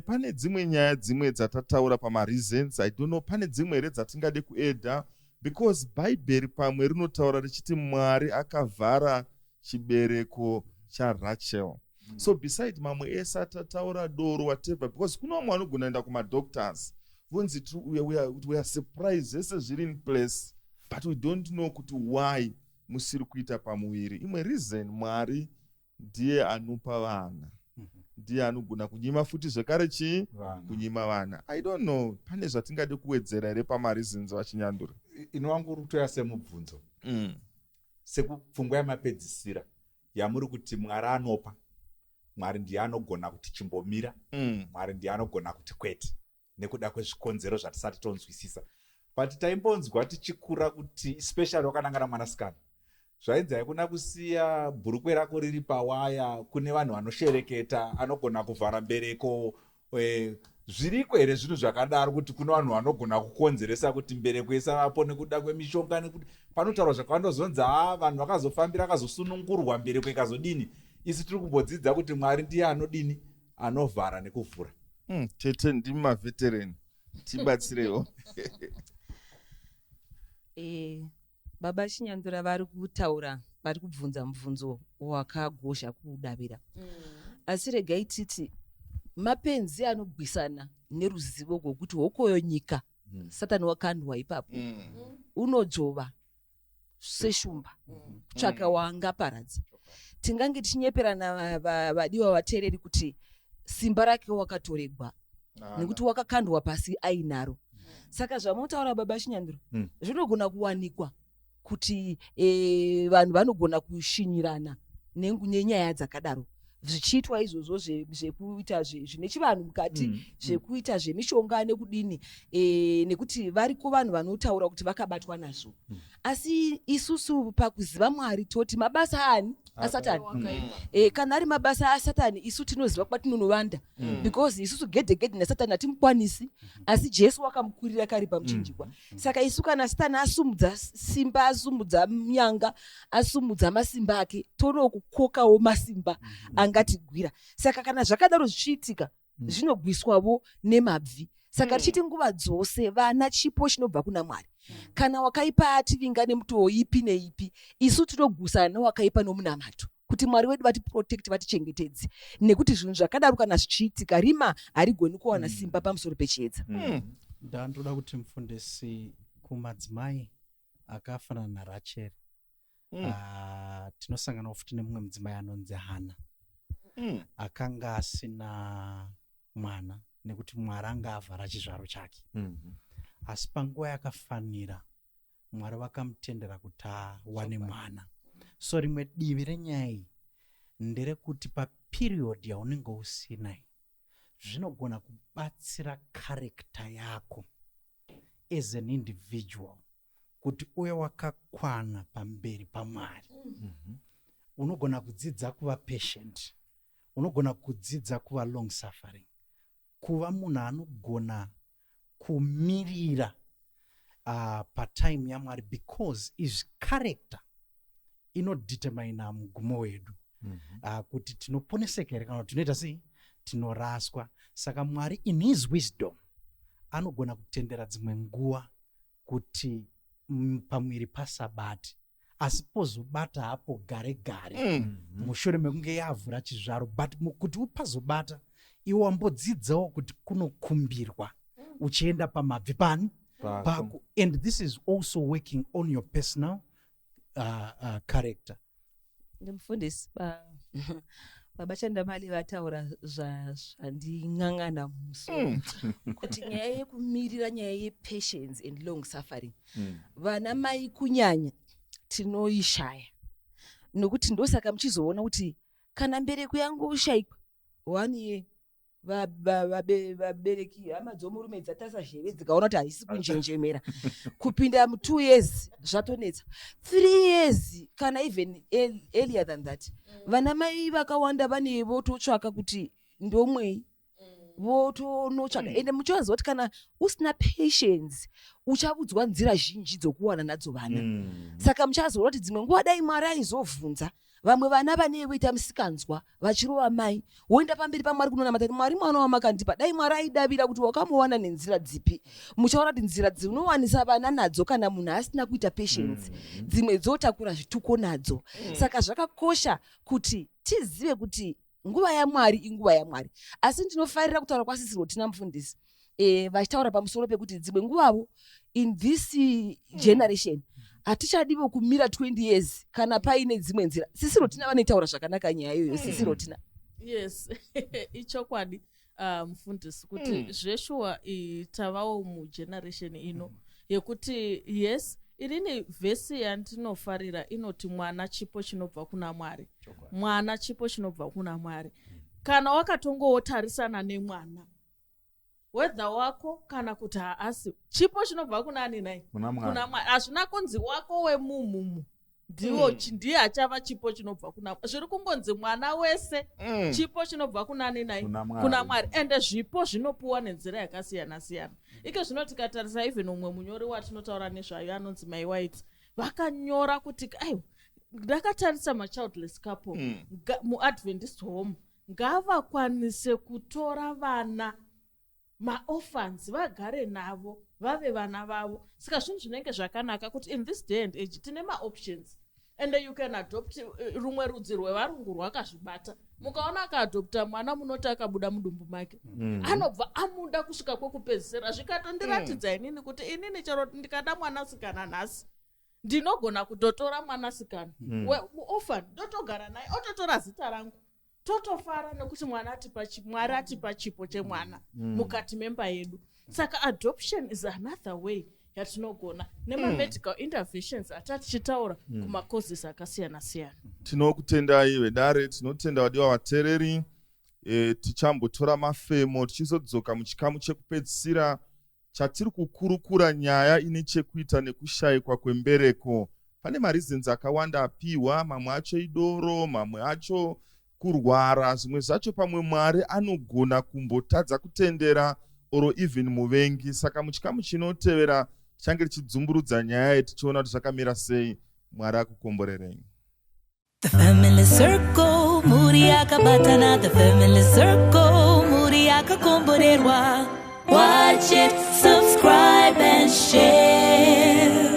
Pane dzimwe nyaya dzimwe dzatataura pamareasons. I don't know, pane dzimwe here dzatingade kuadda? Because Bhaibheri pamwe rinotaura richiti Mwari akavhara chibereko chaRachel. So beside mamwe ese atataura, doro, whatever, because kuna vamwe vanogona kuenda kumadoctors vonzi, "We are surprised, zvese zviri in place, but we don't know kuti why musiri kuita pamuviri." Imwe reason, Mwari ndiye anopa vana, ndiye anogona kunyima futi zvekare chii? Vana. Kunyima vana. I don't know, pane zvatingade kuwedzera here pamareasons, vaChinyandura? Inowangu uri kutoya semubvunzo, sekupfungwa yamapedzisira yamuri kuti Mwari anopa, Mwari ndiye anogona kuti chimbomira, Mwari ndiye anogona kuti kwete nekuda kwezvikonzero zvatisati tonzwisisa. But taimbonzwa tichikura kuti, especially wakanangana mwanasikana, zvainzi haikuna kusiya bhurukwe rako riri pawaya, kune vanhu vanoshereketa, anogona kuvhara mbereko. Zviriko here zvinhu zvakadaro, kuti kune vanhu vanogona kukonzeresa kuti mbereko isavapo nekuda kwemishonga? Nekuti panotaurwa zvakawanda, zonzi ha, vanhu vakazofambira, akazosunungurwa, mbereko ikazodini. Isi tiri kumbodzidza kuti Mwari ndiye anodini? Anovhara nekuvhura. Tete, ndimi maveteran, tibatsirewo. Baba Chinyandura vari kutaura, vari kubvunza mubvunzo wakagozha kudavira, asi regai titi mapenzi anogwisana neruzivo rwokuti hokoyo nyika, Satani wakandwa ipapo, unodzvova seshumba kutsvaka waangaparadza. Tingange tichinyeperana, vadiwa vateereri, kuti simba rake wakatoregwa nekuti wakakandwa pasi ainaro. Saka zvamunotaura, baba Chinyandura, zvinogona kuwanikwa kuti vanhu vanogona kushinyirana nenyaya dzakadaro, zvichiitwa izvozvo zvekuita zvine chivanhu mukati, zvekuita zvemishonga nekudini, nekuti variko vanhu vanotaura kuti vakabatwa nazvo. Asi isusu pakuziva Mwari toti mabasa ani? Asatani. Kana ari mabasa aSatani, isu tinoziva kwatinonovanda, because isusu gedhe gedhe naSatani hatimukwanisi, asi Jesu wakamukurira kari pamuchinjikwa. Saka isu kana Satani asumudza simba, asumudza nyanga, asumudza masimba ake, tonokukokawo masimba angatigwira. Saka kana zvakadaro zvichiitika, zvinogwiswavo nemabvi. Saka tichiti nguva dzose vana chipo chinobva kuna Mwari. Kana wakaipa ativinga nemutoo ipi neipi, isu tinogusana newakaipa nomunamato kuti Mwari wedu vatiprotect, vatichengetedze, nekuti zvinhu zvakadaro kana zvichiitika, rima harigoni kuwana simba pamusoro pechiedza. Ndandoda kuti, mufundisi, kumadzimai akafanana naRacheri, tinosanganawo futi nemumwe mudzimai anonzi Hana, akanga asina mwana nekuti Mwari anga avhara chizvaro chake. Asi panguva yakafanira Mwari vakamutendera kuti awane mwana. So rimwe divi renyaya iyi nderekuti paperiod yaunenge usina iyi, zvinogona kubatsira character yako as an individual kuti uve wakakwana pamberi paMwari. Unogona kudzidza kuva patient, unogona kudzidza kuva long suffering, kuva munhu anogona kumirira patime yaMwari, because izvi character inodetermina mugumo wedu, kuti tinoponeseka here kana kuti tinoita sei, tinoraswa. Saka Mwari in his wisdom anogona kutendera dzimwe nguva kuti pamwiri pasabati, asi pozobata hapo gare gare, mushure mekunge yavhura chizvaro. But kuti upazobata, iwe wambodzidzawo kuti kunokumbirwa uchienda pamabvi pani? Pako. Pako. And this is also working on your personal character. Ndimufundisi, Baba Chandamali vataura zvandin'ang'ana mumusoro kuti nyaya yekumirira, nyaya yepatience and long suffering, vana mai kunyanya tinoishaya, nokuti ndosaka muchizoona kuti kana mbereko yangoshayikwa one year, vabereki, hama dzomurume dzatarisa zheve, dzikaona kuti haisi kunjenjemera, kupinda mu2 years zvatonetsa, 3 years, kana even earlier than that, vana mai vakawanda vane vototsvaka kuti ndomwei, votonotsvaka. Ende muchivaziva kuti kana usina patience uchavudzwa nzira zhinji dzokuwana nadzo vana. Saka muchazoona kuti dzimwe nguva dai Mwari aizovhunza vamwe vana vane voita musikanzwa vachirova mai, woenda pamberi paMwari kunonamata kuti, "Mwari, mwana wamakandipa, dai Mwari aidavira kuti wakamuwana nenzira dzipi?" Muchaona kuti nzira dzinowanisa vana nadzo kana munhu asina kuita patience, dzimwe dzotakura zvituko nadzo. Saka zvakakosha kuti tizive kuti nguva yaMwari inguva yaMwari. Asi ndinofarira kutaura kwasisi Rotina, mufundisi, vachitaura pamusoro pekuti dzimwe nguvavo in this generation hatichadivo kumira 20 years kana paine dzimwe nzira. Sisi Rotina vanoitaura zvakanaka nyaya iyoyo. Sisi Rotina. Yes, ichokwadi, mufundisi, kuti zveshuwa tavawo mugeneration ino yekuti, yes, inini vhesi yandinofarira inoti mwana chipo chinobva kuna Mwari. Mwana chipo chinobva kuna Mwari. Kana wakatongowotarisana nemwana, whether wako kana kuti haasi, chipo chinobva kuna ani nai? Kuna Mwari. Kuna Mwari. Hazvina kunzi wako wemumumu ndiwo ndiye achava chipo chinobva kuna. Zviri kungonzi mwana wese chipo chinobva kuna ani nai? Kuna Mwari. Kuna Mwari. Ende zvipo zvinopuwa nenzira yakasiyana siyana. Ike zvino tikatarisa, even umwe munyori watinotaura nezvayo anonzi Mai White, vakanyora kuti aiwa, ndakatarisa machildless couple muAdventist home, ngavakwanise kutora vana maorphans vagare navo vave vana vavo. Saka zvinhu zvinenge zvakanaka kuti in this day and age tine maoptions and you can adopt. Rumwe rudzi rwevarungu rwakazvibata. Mukaona akaadopta mwana, munoti akabuda mudumbu make, anobva amuda kusvika kwekupedzisira. Zvikatondiratidza inini kuti inini chero ndikada mwanasikana nhasi, ndinogona kutotora mwanasikana muorphan, ndotogara naye, ototora zita rangu, totofara nekuti mwana atipa Mwari atipa chipo chemwana mukati memba yedu. Saka adoption is another way yatinogona, nemamedical interventions atatichitaura kumacauses akasiyana siyana. Tinokutendai vedare, tinotenda vadiwa vateereri. Tichambotora mafemo, tichizodzoka muchikamu chekupedzisira chatiri kukurukura nyaya ine chekuita nekushayikwa kwembereko. Pane mareasons akawanda apiwa, mamwe acho idoro, mamwe acho kurwara, zvimwe zvacho pamwe Mwari anogona kumbotadza kutendera or even muvengi. Saka muchikamu chinotevera tichange tichidzumburudza nyaya iyi, tichiona kuti zvakamira sei. Mwari akukomborerei. The family circle, mhuri yakabatana. The family circle, mhuri yakakomborerwa. Watch it, subscribe and share.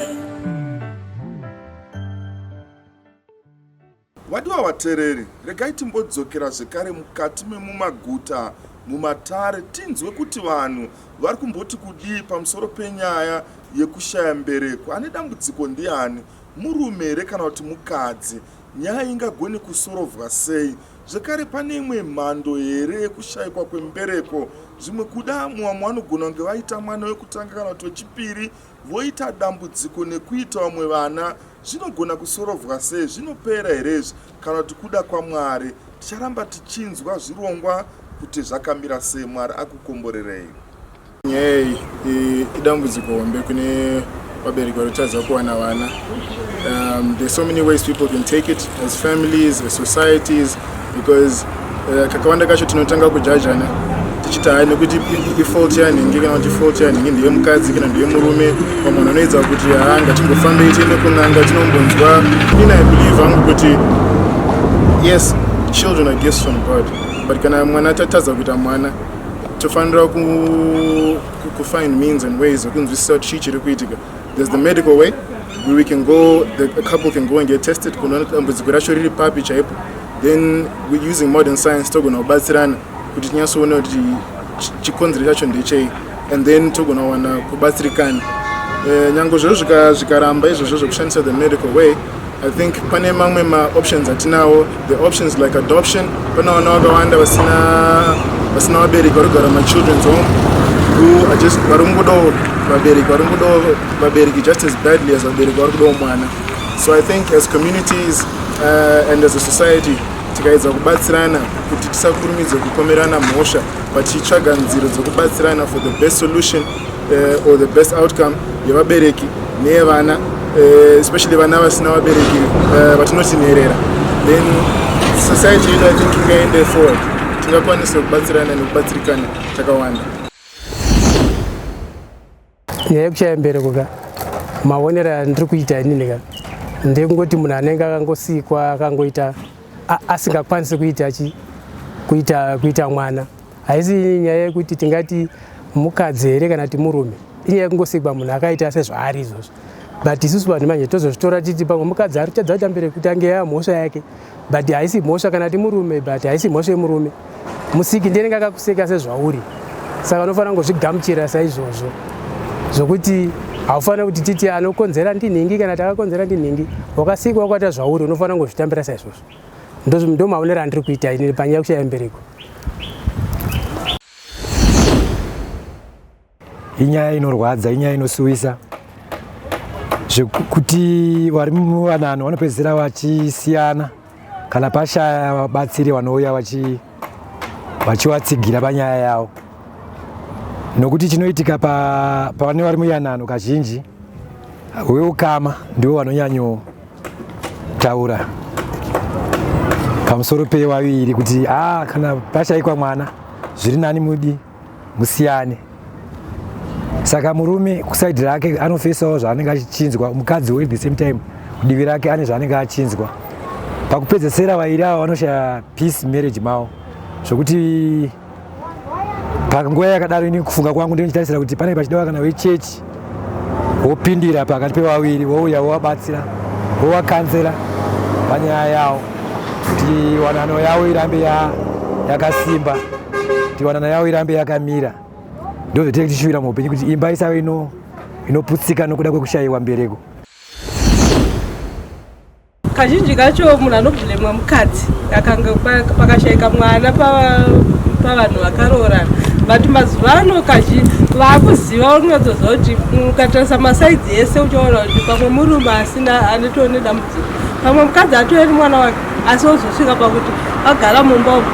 Vadiwa vateereri, regai timbodzokera zvekare mukati memumaguta, mumatare, tinzwe kuti vanhu vari kumboti kudii pamusoro penyaya yekushaya mbereko. Ane dambudziko ndiani, murume here kana kuti mukadzi? Nyaya ingagone kusorovhwa sei? Zvekare, pane imwe mhando here yekushayikwa kwembereko? Zvimwe kuda vamwe vanogona kunge vaita mwana wekutanga kana kuti wechipiri, voita dambudziko nekuita vamwe vana. Zvinogona kusorovhwa sei? Zvinopera here izvi kana kuti kuda kwaMwari? Ticharamba tichinzwa zvirongwa kuti zvakamira sei. Mwari akukomborerei. Nyaya iyi idambudziko hombe kune vabereki vari kutadza kuwana vana. There's so many ways people can take it, as families, as societies, because kakawanda kacho tinotanga kujajana tichiti hai, nekuti ifault yanhingi kana kuti fault yanhingi, ndeye mukadzi kana ndeye murume. Vamwe vanhu vanoedza kuti ha, ngatimbofambei tiende kun'anga tinombonzwa. Ini I believe hangu kuti yes, children are gifts from God, but kana mwana tatadza kuita mwana, tofanira kufind means and ways ekunzwisisa kuti chii chiri kuitika. There's the medical way where we can go, a couple can go and get tested kunoona kuti dambudziko racho riri papi chaipo. Then we using modern science togona kubatsirana kuti tinyatsoona kuti chikonzero chacho ndechei, and then togona kuwana kubatsirikana. Eh, nyange zviro zvikaramba izvozvo zvekushandisa the medical way i think pane mamwe maoptions atinawo the options like adoption pane vana vakawanda vasina vasina vabereki vari kugara machildren's home who are just vari kungodawo vabereki vari kungodawo vabereki just as badly as vabereki vari kudawo mwana so i think as communities uh, and as a society tikaedza kubatsirana kuti tisakurumidze kupomerana mhosva vachitsvaga nzira dzekubatsirana for the best solution uh, or the best outcome yevabereki neyevana uh, especially vana vasina vabereki uh, vatinoti nherera then society yedu i think ingaende forward tingakwanisa kubatsirana nekubatsirikana takawanda nyaya yekushaya mbereko ka maonero andiri kuita inini ka ndekungoti munhu anenge akangosikwa akangoita asingakwanisi kuita chi kuita kuita mwana haisi nyaya yekuti tingati mukadzi here kana kuti murume inyaya yekungosikwa munhu akaita sezvaari izvozvo but isusu vanhu manje tozozvitora titi pamwe mukadzi ari kutadza kuita mbere kuti ange yava mhosva yake but haisi mhosva kana ti murume but haisi mhosva yemurume musiki ndiye anenge akakuseka sezvauri saka unofanira kungozvigamuchira saizvozvo zvokuti haufanira kuti titi anokonzera ndinhingi kana takakonzera ndinhingi wakasikwa wakaita zvauri unofanira kungozvitambira saizvozvo ndo maonero andiri kuita ini panyaya yekushaya mbereko Inyaya inorwadza, inyaya inosuwisa zvekuti vari muwanano vanopedzisira vachisiyana kana pashaya vabatsiri vanouya vachivatsigira panyaya yavo nokuti chinoitika pavane vari muyanano kazhinji veukama ndivo vanonyanyotaura pamusoro pevaviri kuti a ah, kana pashaikwa mwana zviri nani mudi musiyane saka murume kusaidi rake anofesawo zvaanenge achichinzwa mukadzi wo the same time kudivi rake ane zvaanenge achinzwa pakupedzesera vairi ava vanoshaya peace marriage mavo zvokuti panguva yakadaro ini kufunga kwangu ndinochitarisira kuti panenge pachidiwa kana vechechi wopindira pakati pevaviri wouya wovabatsira wovakanzera panyaya yavo kuti wanano yavo irambe yakasimba kuti wanano yavo irambe yakamira ndozvatinenge tichishuvira muupenyu kuti imba isave inoputsika nokuda kwekushayiwa mbereko Kazhinji kacho munhu anobhulemwa mukadzi akanga pakashaika mwana pavanhu vakaroorana but mazuva ano kazhi vakuziva unonyatsoziva kuti ukatarisa masaidzi ese uchaona kuti pamwe murume asina anetoo nedambudziko pamwe mukadzi atove nemwana wake asi ozosvika pakuti agara mumba umu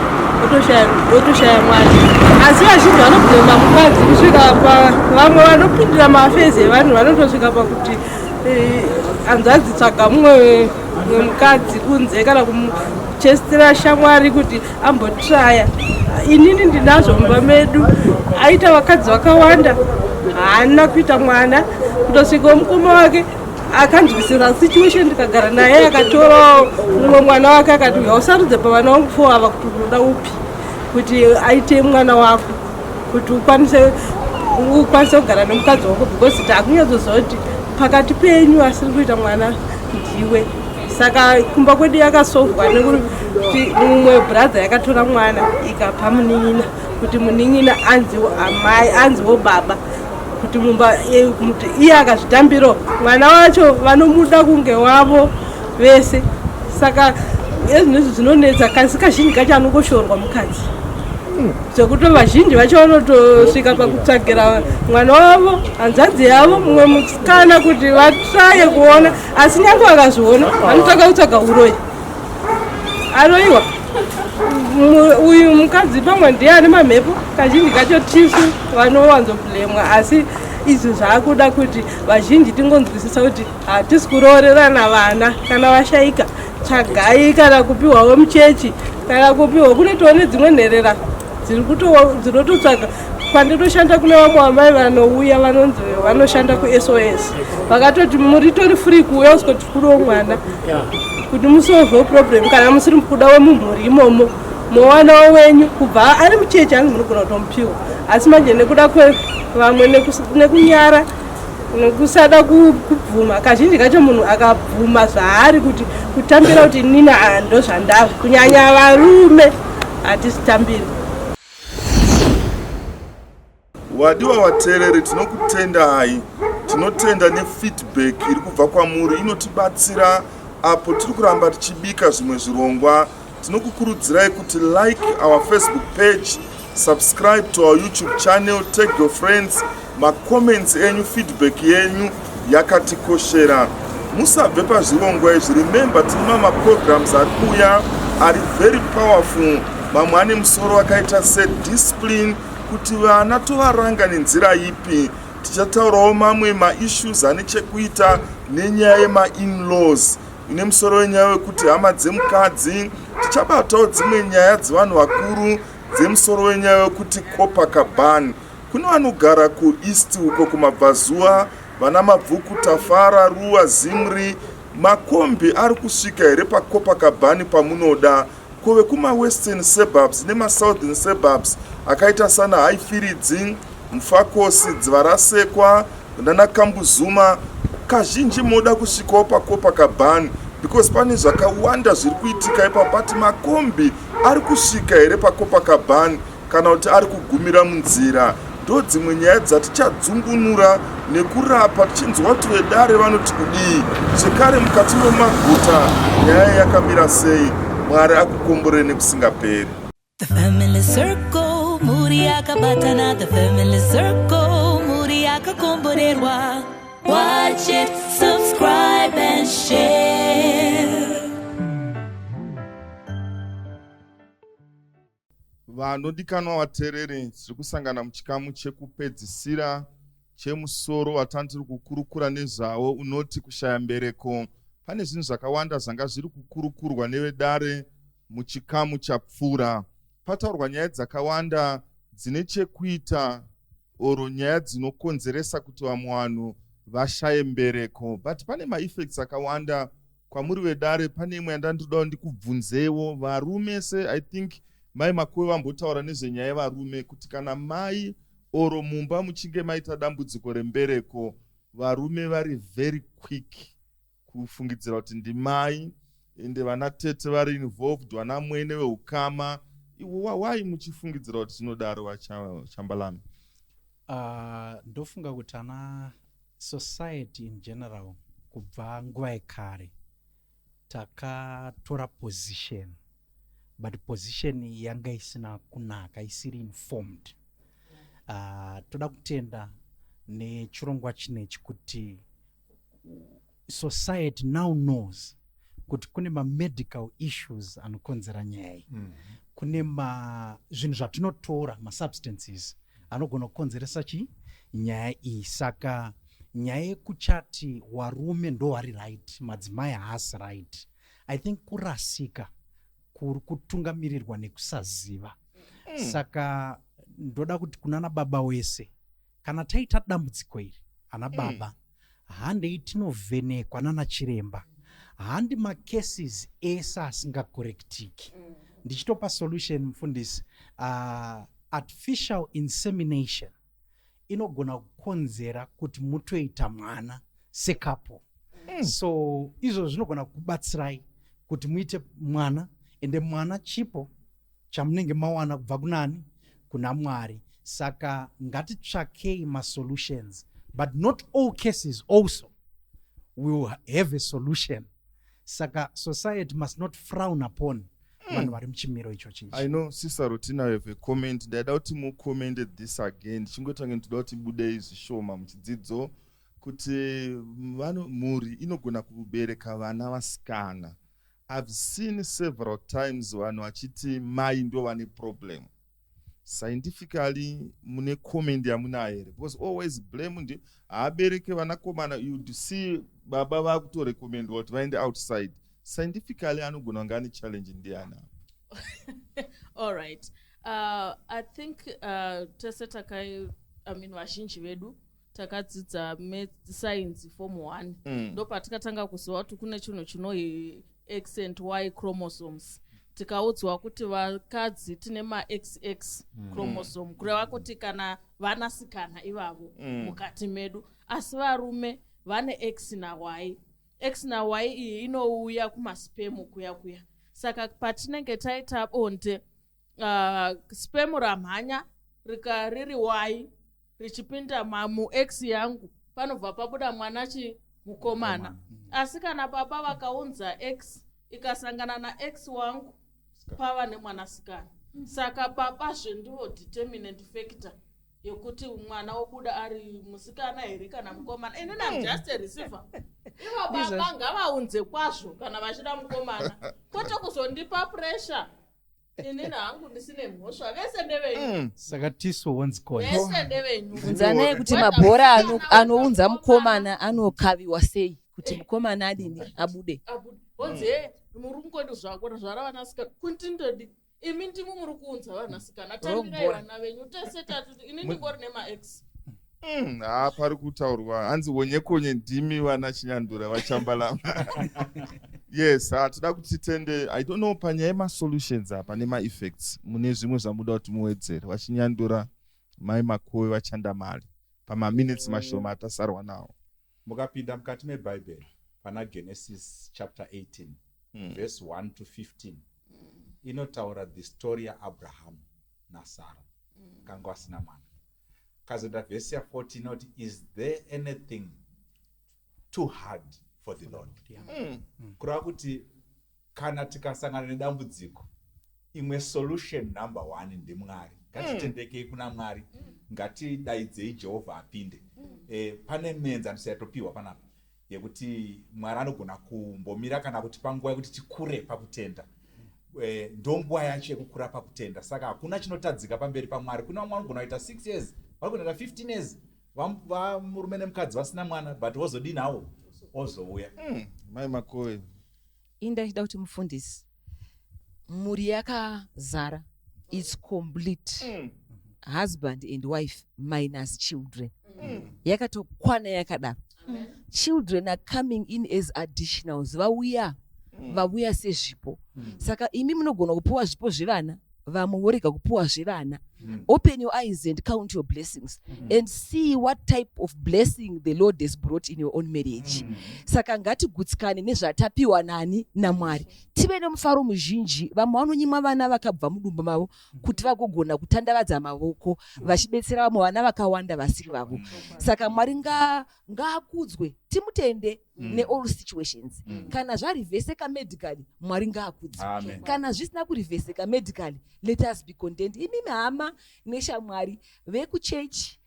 otoshaya mwana asi vazhinji vanobhulema mukadzi kusvika vamwe vanopindira maafezi evanhu vanotosvika pakuti Eh, hanzvadzi tsvaga mumwe mukadzi kunze kana kumuchestera shamwari kuti ambotraya inini ndinazvo mumba medu aita vakadzi vakawanda haana kuita mwana kutosvikawo mukoma wake akanzwisira situation ndikagara naye akatorawo mumwe mwana wake akati uya usarudze pavana vangu fo ava kuti unoda upi kuti aite mwana wako kuti ukwanise ukwanise kugara nemukadzi wako because takunyatsoziva kuti pakati penyu asiri kuita mwana ndiwe saka kumba kwedu yakasovhwa nekuti mumwe brother yakatora mwana ikapa munin'ina kuti munin'ina anziwo amai anziwo baba kuti mumba eh, kuti iye akazvitambiro mwana wacho vanomuda kunge wavo vese saka ezvinezvi zvinonetsa kasi kazhinji kacho anongoshorwa mukadzi zvekuti vazhinji vacho vanotosvika pakutsvagira mwana wavo hanzvadzi yavo mumwe musikana kuti vatraye kuona asi nyange vakazviona vanotanga kutsvaga uroyi aroyiwa uyu mukadzi pamwe ndiye ane mamhepo kazhinji kacho tisu vanowanzoblemwa asi izvi zvaakuda kuti vazhinji tingonzwisisa kuti hatisi kuroorerana vana kana vashaika tsvagai kana kupiwawo muchechi kana kupiwa kunoitawo nedzimwe nherera dzinototsvaga kwandinoshanda kune vamwe vamai vanouya vanonzi vanoshanda kusos vakatoti muritori free kuuya usikoti kudawo mwana kuti musolvewo problem kana musiri kuda wemumhuri imomo mowanawo wenyu kubva ari muchechi anzi munogona kutomupiwa asi manje nekuda kwevamwe nekunyara nekusada kubvuma kazhinji kacho munhu akabvuma zvaari kuti kutambira kuti inini ah, ndozvandava kunyanya varume hatisitambiri Wadiwa vateereri tinokutendai Tinotenda nefeedback iri kubva kwamuri inotibatsira apo tiri kuramba tichibika zvimwe zvirongwa. Tinokukurudzirai kuti like our Facebook page, subscribe to our YouTube channel, tag your friends. Macomments enyu, feedback yenyu yakatikoshera. Musabve pazvirongwa izvi. Remember, tine mamaprograms ari kuuya ari very powerful. Mamwe ane musoro akaita sediscipline, kuti vana tovaranga nenzira ipi. Tichataurawo mamwe maissues ane chekuita nenyaya yemainlaws, ine musoro wenyaya wekuti hama dzemukadzi. Tichabatawo dzimwe nyaya dzevanhu vakuru dzemusoro wenyaya wekuti Copacabana. Kune vanogara kuEast uko kumabvazuva, vana Mabvuku, Tafara, Ruwa, Zimri, makombi ari kusvika here paCopacabana pamunoda? Kove kumawestern suburbs nemasouthern suburbs akaita sana Haifiridzi, Mfakosi, Dzivarasekwa nanaKambuzuma, kazhinji moda kusvikawo paCopacabana because pane zvakawanda zviri kuitika ipapo. But makombi ari kusvika here paCopacabana kana kuti ari kugumira munzira? Ndo dzimwe nyaya dzatichadzumbunura nekurapa, tichinzwa kuti vedare vanoti kudii. Zvekare mukati memaguta nyaya yakamira sei? Mwari akukomborere nekusingaperi. The family circle, mhuri yakabatana. The family circle, mhuri yakakomborerwa. Watch it, subscribe and share. Vanodikanwa vateereri, tiri kusangana muchikamu chekupedzisira chemusoro watanga tiri kukurukura nezvawo unoti kushaya mbereko. Pane zvinhu zvakawanda zvanga zviri kukurukurwa nevedare muchikamu chapfuura. Pataurwa nyaya dzakawanda dzine chekuita oro nyaya dzinokonzeresa kuti vamwe vanhu vashaye mbereko, but pane maeffects akawanda. Kwamuri vedare, pane imwe yandandodawo ndikubvunzewo varume. Se I think mai Makuwe vambotaura nezvenyaya yevarume, kuti kana mai oro mumba muchinge maita dambudziko rembereko, varume vari very quick kufungidzira kuti ndimai, ende vana tete vari involved, vana mwene veukama. Why muchifungidzira kuti zvinodaro, vaChambalami? Ndofunga kuti ana society in general, kubva nguva yekare takatora position, but position iyi yanga isina kunaka, isiri informed. Toda kutenda nechirongwa chinechi kuti society now knows kuti kune mamedical issues anokonzera nyaya iyi. Kune zvinhu zvatinotora, masubstances anogona kukonzeresa chi nyaya iyi. Saka nyaya yekuchati warume ndo vari right, madzimai haasi right, I think kurasika kuri kutungamirirwa nekusaziva. Saka ndoda kuti kunana baba wese, kana taita dambudziko iri, ana baba, handei tinovhenekwa nana chiremba. Handi macases ese asingakorektiki. Ndichitopa solution, mufundisi, artificial insemination inogona kukonzera kuti mutoita mwana secouple. So izvo zvinogona kubatsirai kuti muite mwana, ende mwana chipo chamunenge mawana kubva kunani? Kuna Mwari. Saka ngatitsvakei masolutions, but not all cases also will have a solution. Saka society must not frown upon vanhu vari muchimiro icho chichi. I know Sister Rotina have a comment. Ndaida kuti mucommente this again. Chingotanga ndoda kuti budei zvishoma muchidzidzo kuti mhuri inogona kubereka vana vasikana. I've seen several times vanhu vachiti mai ndo vane problem. Scientifically mune comment yamunayo here? Because always blame ndi haabereke vanakomana. You'd see baba vakutorecommendwa kuti vaende outside. Scientifically anogona kunge ane challenge ndiani apa? All right, I think tese takai, I mean, vazhinji vedu takadzidza science form 1. Ndo patikatanga kuziva kuti kune chinhu chinoi X and Y chromosomes. Tikaudzwa kuti vakadzi tine maXX chromosome, kureva kuti kana vanasikana ivavo mukati medu, asi varume vane X naY. X naY iyi inouya kumasperm kuya kuya. Saka patinenge taita bonde, sperm ramhanya rika riri Y richipinda muX yangu. Panobva pabuda mwana chi mukomana. Asi kana baba vakaunza x ikasangana nax wangu, pava nemwanasikana. Saka babazve ndivo determinant factor yekuti mwana wobuda ari musikana here kana mukomana. Inini am just a receiver. Ivo baba ngavaunze kwazvo kana vachida mukomana, kwete kuzondipa pressure inini hangu ndisine mhosva. Vese ndevenyu. Saka tisu honzi Vese ndevenyu. Bvunzanai kuti mabhora anounza mukomana anokaviwa sei kuti mukomana adini, abude. Honzi he, muri kungondizvara vanasikana kuti ndodi. Imi ndimi muri kuunza vanasikana, tambirai Bhora. vana venyu tese tatu. Ini ndingori nemax. Ha, pari kutaurwa hanzi wonyekonye ndimi vana Chinyandura, vaChambalamba. Yes, ha, toda kuti titende. I don't know, panyaya yemasolutions apa nemaeffects, mune zvimwe zvamuda kuti muwedzere, vaChinyandura, Mai Makowe, vaChandamali, pamaminutes mashoma atasarwa nawo? Mukapinda mukati mebhaibheri pana Genesis chapter 18 verse 1 to 15, inotaura the story yaAbraham naSara kanga vasina mwana. Kazoenda vhesi ya14 inoti, "Is there anything too hard for the Lord?" Kureva kuti kana tikasangana nedambudziko, imwe solution number one ndiMwari. Ngatitendekei kuna Mwari, ngatidaidzei Jehovha apinde. Pane mienzaniso yatopiwa panapa yekuti Mwari anogona kumbomira kana kuti panguva yekuti tikure pakutenda. Ndonguva yacho yekukura pakutenda. Saka hakuna chinotadzika pamberi paMwari. Kune vamwe vanogona kuita 6 years, vanogona kuita 15 years vamurume nemukadzi vasina mwana, but wozodini hawo, ozouya. Mai Makoe. Ini ndachida kuti, mufundisi, mhuri yakazara, it's complete, husband and wife minus children. Yakatokwana yakadaro. Children are coming in as additionals. Vauya, vauya sezvipo. Saka imi munogona kupiwa zvipo zvevana, vamwe vorega kupiwa zvevana. Open your eyes and count your blessings and see what type of blessing the Lord has brought in your own marriage. Saka ngatigutsikane nezvatapiwa nani, naMwari, tive nemufaro muzhinji. Vamwe vanonyimwa vana vakabva mudumbu mavo kuti vagogona kutandavadza mavoko vachibetsera vamwe vana vakawanda vasiri vavo. Saka Mwari ngaakudzwe, timutende neall situations. Kana zvarivheseka medically, Mwari ngaakudzwe. Amen. Kana zvisina kurivheseka medically, let us be content. Imimi hama neshamwari, vekuchechi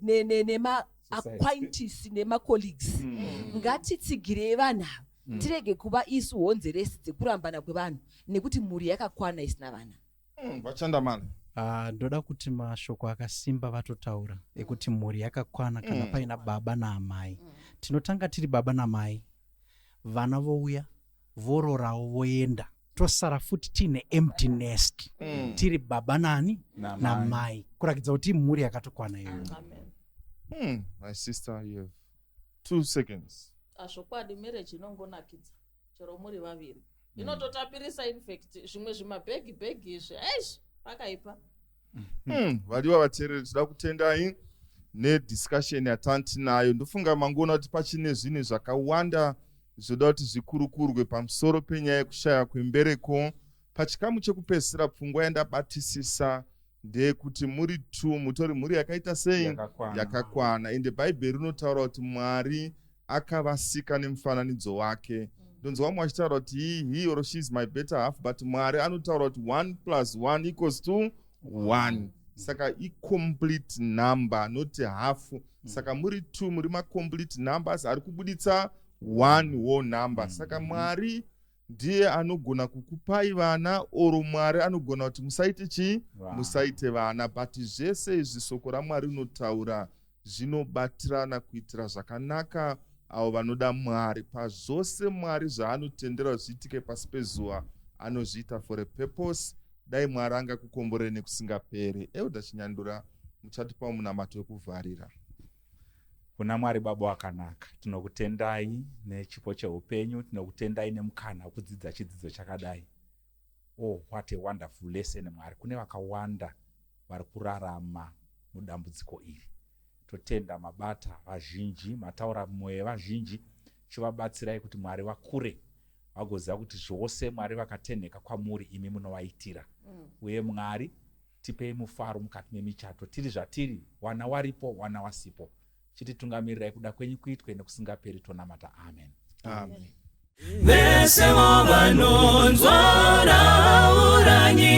nema-acquaintance nemacolleagues, ngatitsigirei vanhu ava. Tirege kuva isu honzeresi dzekurambana kwevanhu nekuti mhuri yakakwana isina vana. VaChandamali. Ah, ndoda kuti mashoko akasimba vatotaura ekuti mhuri yakakwana kana paina baba naamai. Tinotanga tiri baba namai, vana vouya, vororawo, voenda, tosara futi tiine empty nest. Tiri baba nani? Namai. Namai, kurakidza kuti mhuri yakatokwana iyoyo. My sister, you have 2 seconds. Azvokwadi, marriage inongonakidza chero muri vaviri. Inototapirisa. Infact, zvimwe zvimabhegi bhegi izvi, eish, pakaipa. Vadiwa vateereri, toda kutendai nediscussion yatantinayo. Ndofunga mangoona kuti pachine zvinhu zvakawanda zvoda kuti zvikurukurwe pamusoro penyaya yekushaya kwembereko. Pachikamu chekupedzisira, pfungwa yandabatisisa ndeyekuti muri two mutori mhuri yakaita sei? Yakakwana. Yakakwana. Ende Bhaibheri rinotaura kuti Mwari akavasika nemufananidzo wake. Ndonzwa vamwe vachitaura kuti he or she is my better half, but Mwari anotaura kuti 1 plus 1 equals to 1. Saka icomplete number, not half. Saka muri two, muri macomplete numbers ari kubuditsa one whole number. Saka Mwari ndiye anogona kukupai vana, or Mwari anogona kuti musaite chii? Vana. Musaite vana. But zvese izvi, soko raMwari rinotaura zvinobatirana kuitira zvakanaka avo vanoda Mwari. Pazvose Mwari zvaanotendera zviitike pasi pezuva, anozviita for a purpose. Dai Mwari angakukomborere nekusingaperi. Elder Chinyandura, muchatipawo munamato wekuvharira. Kuna Mwari Baba wakanaka, tinokutendai nechipo cheupenyu, tinokutendai nemukana wekudzidza chidzidzo chakadai. Oh, what a wonderful lesson, Mwari. Kune vakawanda vari kurarama mudambudziko iri. Totenda mabata vazhinji, mataura mwoyo yevazhinji. Chivabatsirai kuti, Mwari, vakure vagoziva kuti zvose, Mwari, vakatenheka kwamuri, imi munovaitira. Uye Mwari, tipei mufaro mukati memichato, tiri zvatiri, wana waripo, wana wasipo. Chititungamirirai kuda kwenyu kuitwe nekusingaperi tonamata. Amen. Amen. Vese vanonzwa rauranyi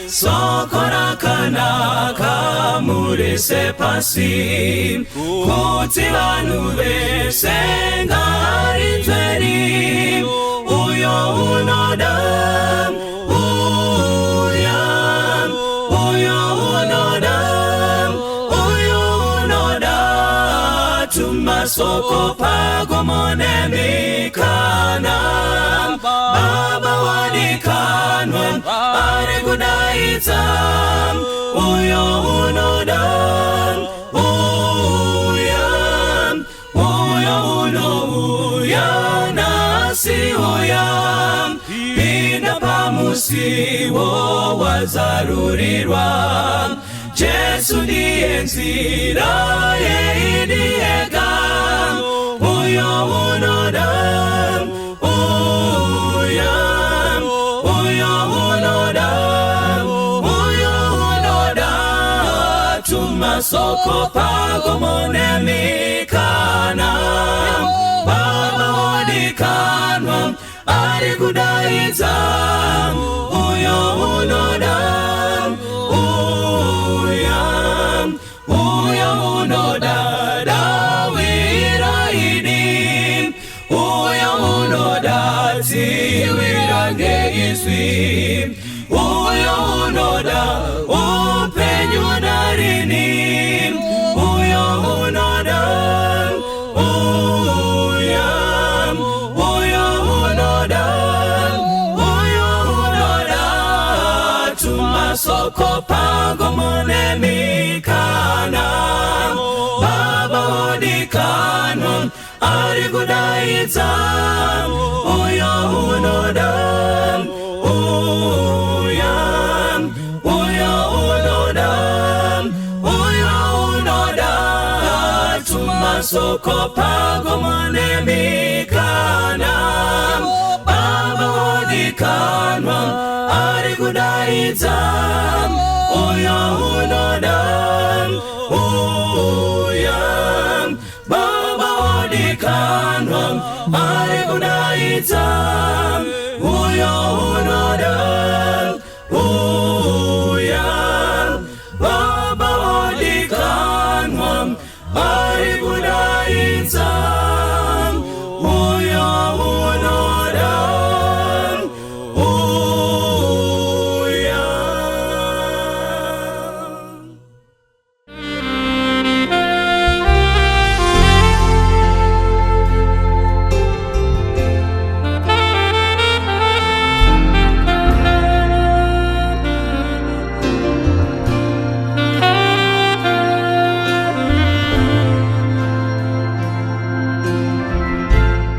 soko rakanaka murise pasi kuti vanhu vese ngarinzweri uyo unoda uya uyo unoda uyo unoda tumasoko pagomo nemikana baba wadikanwa ari kudaidza uyo unoda uya uyo unouya nhasi uya pinda pamusiwo wazarurirwa Jesu ndiye nzira yeidi ega uyo unoda uya uyo unoda uyo unoda tumasoko pagomo nemikana baba wadikanwa ari kudaidza uyo unoda uya uyo unoda dawira ini uyo unoda dziwira ngeizwi uyo unoda upenyu narini uyo unoda uya uyo unoda uyo unoda tumasoko pagomo nemikana baba wodikanwa ari kudaidza uyo unoda uya uyo unoda uyo unoda tumasoko pagomo nemikana baba wodikanwa ari kudaidza uyo unoda.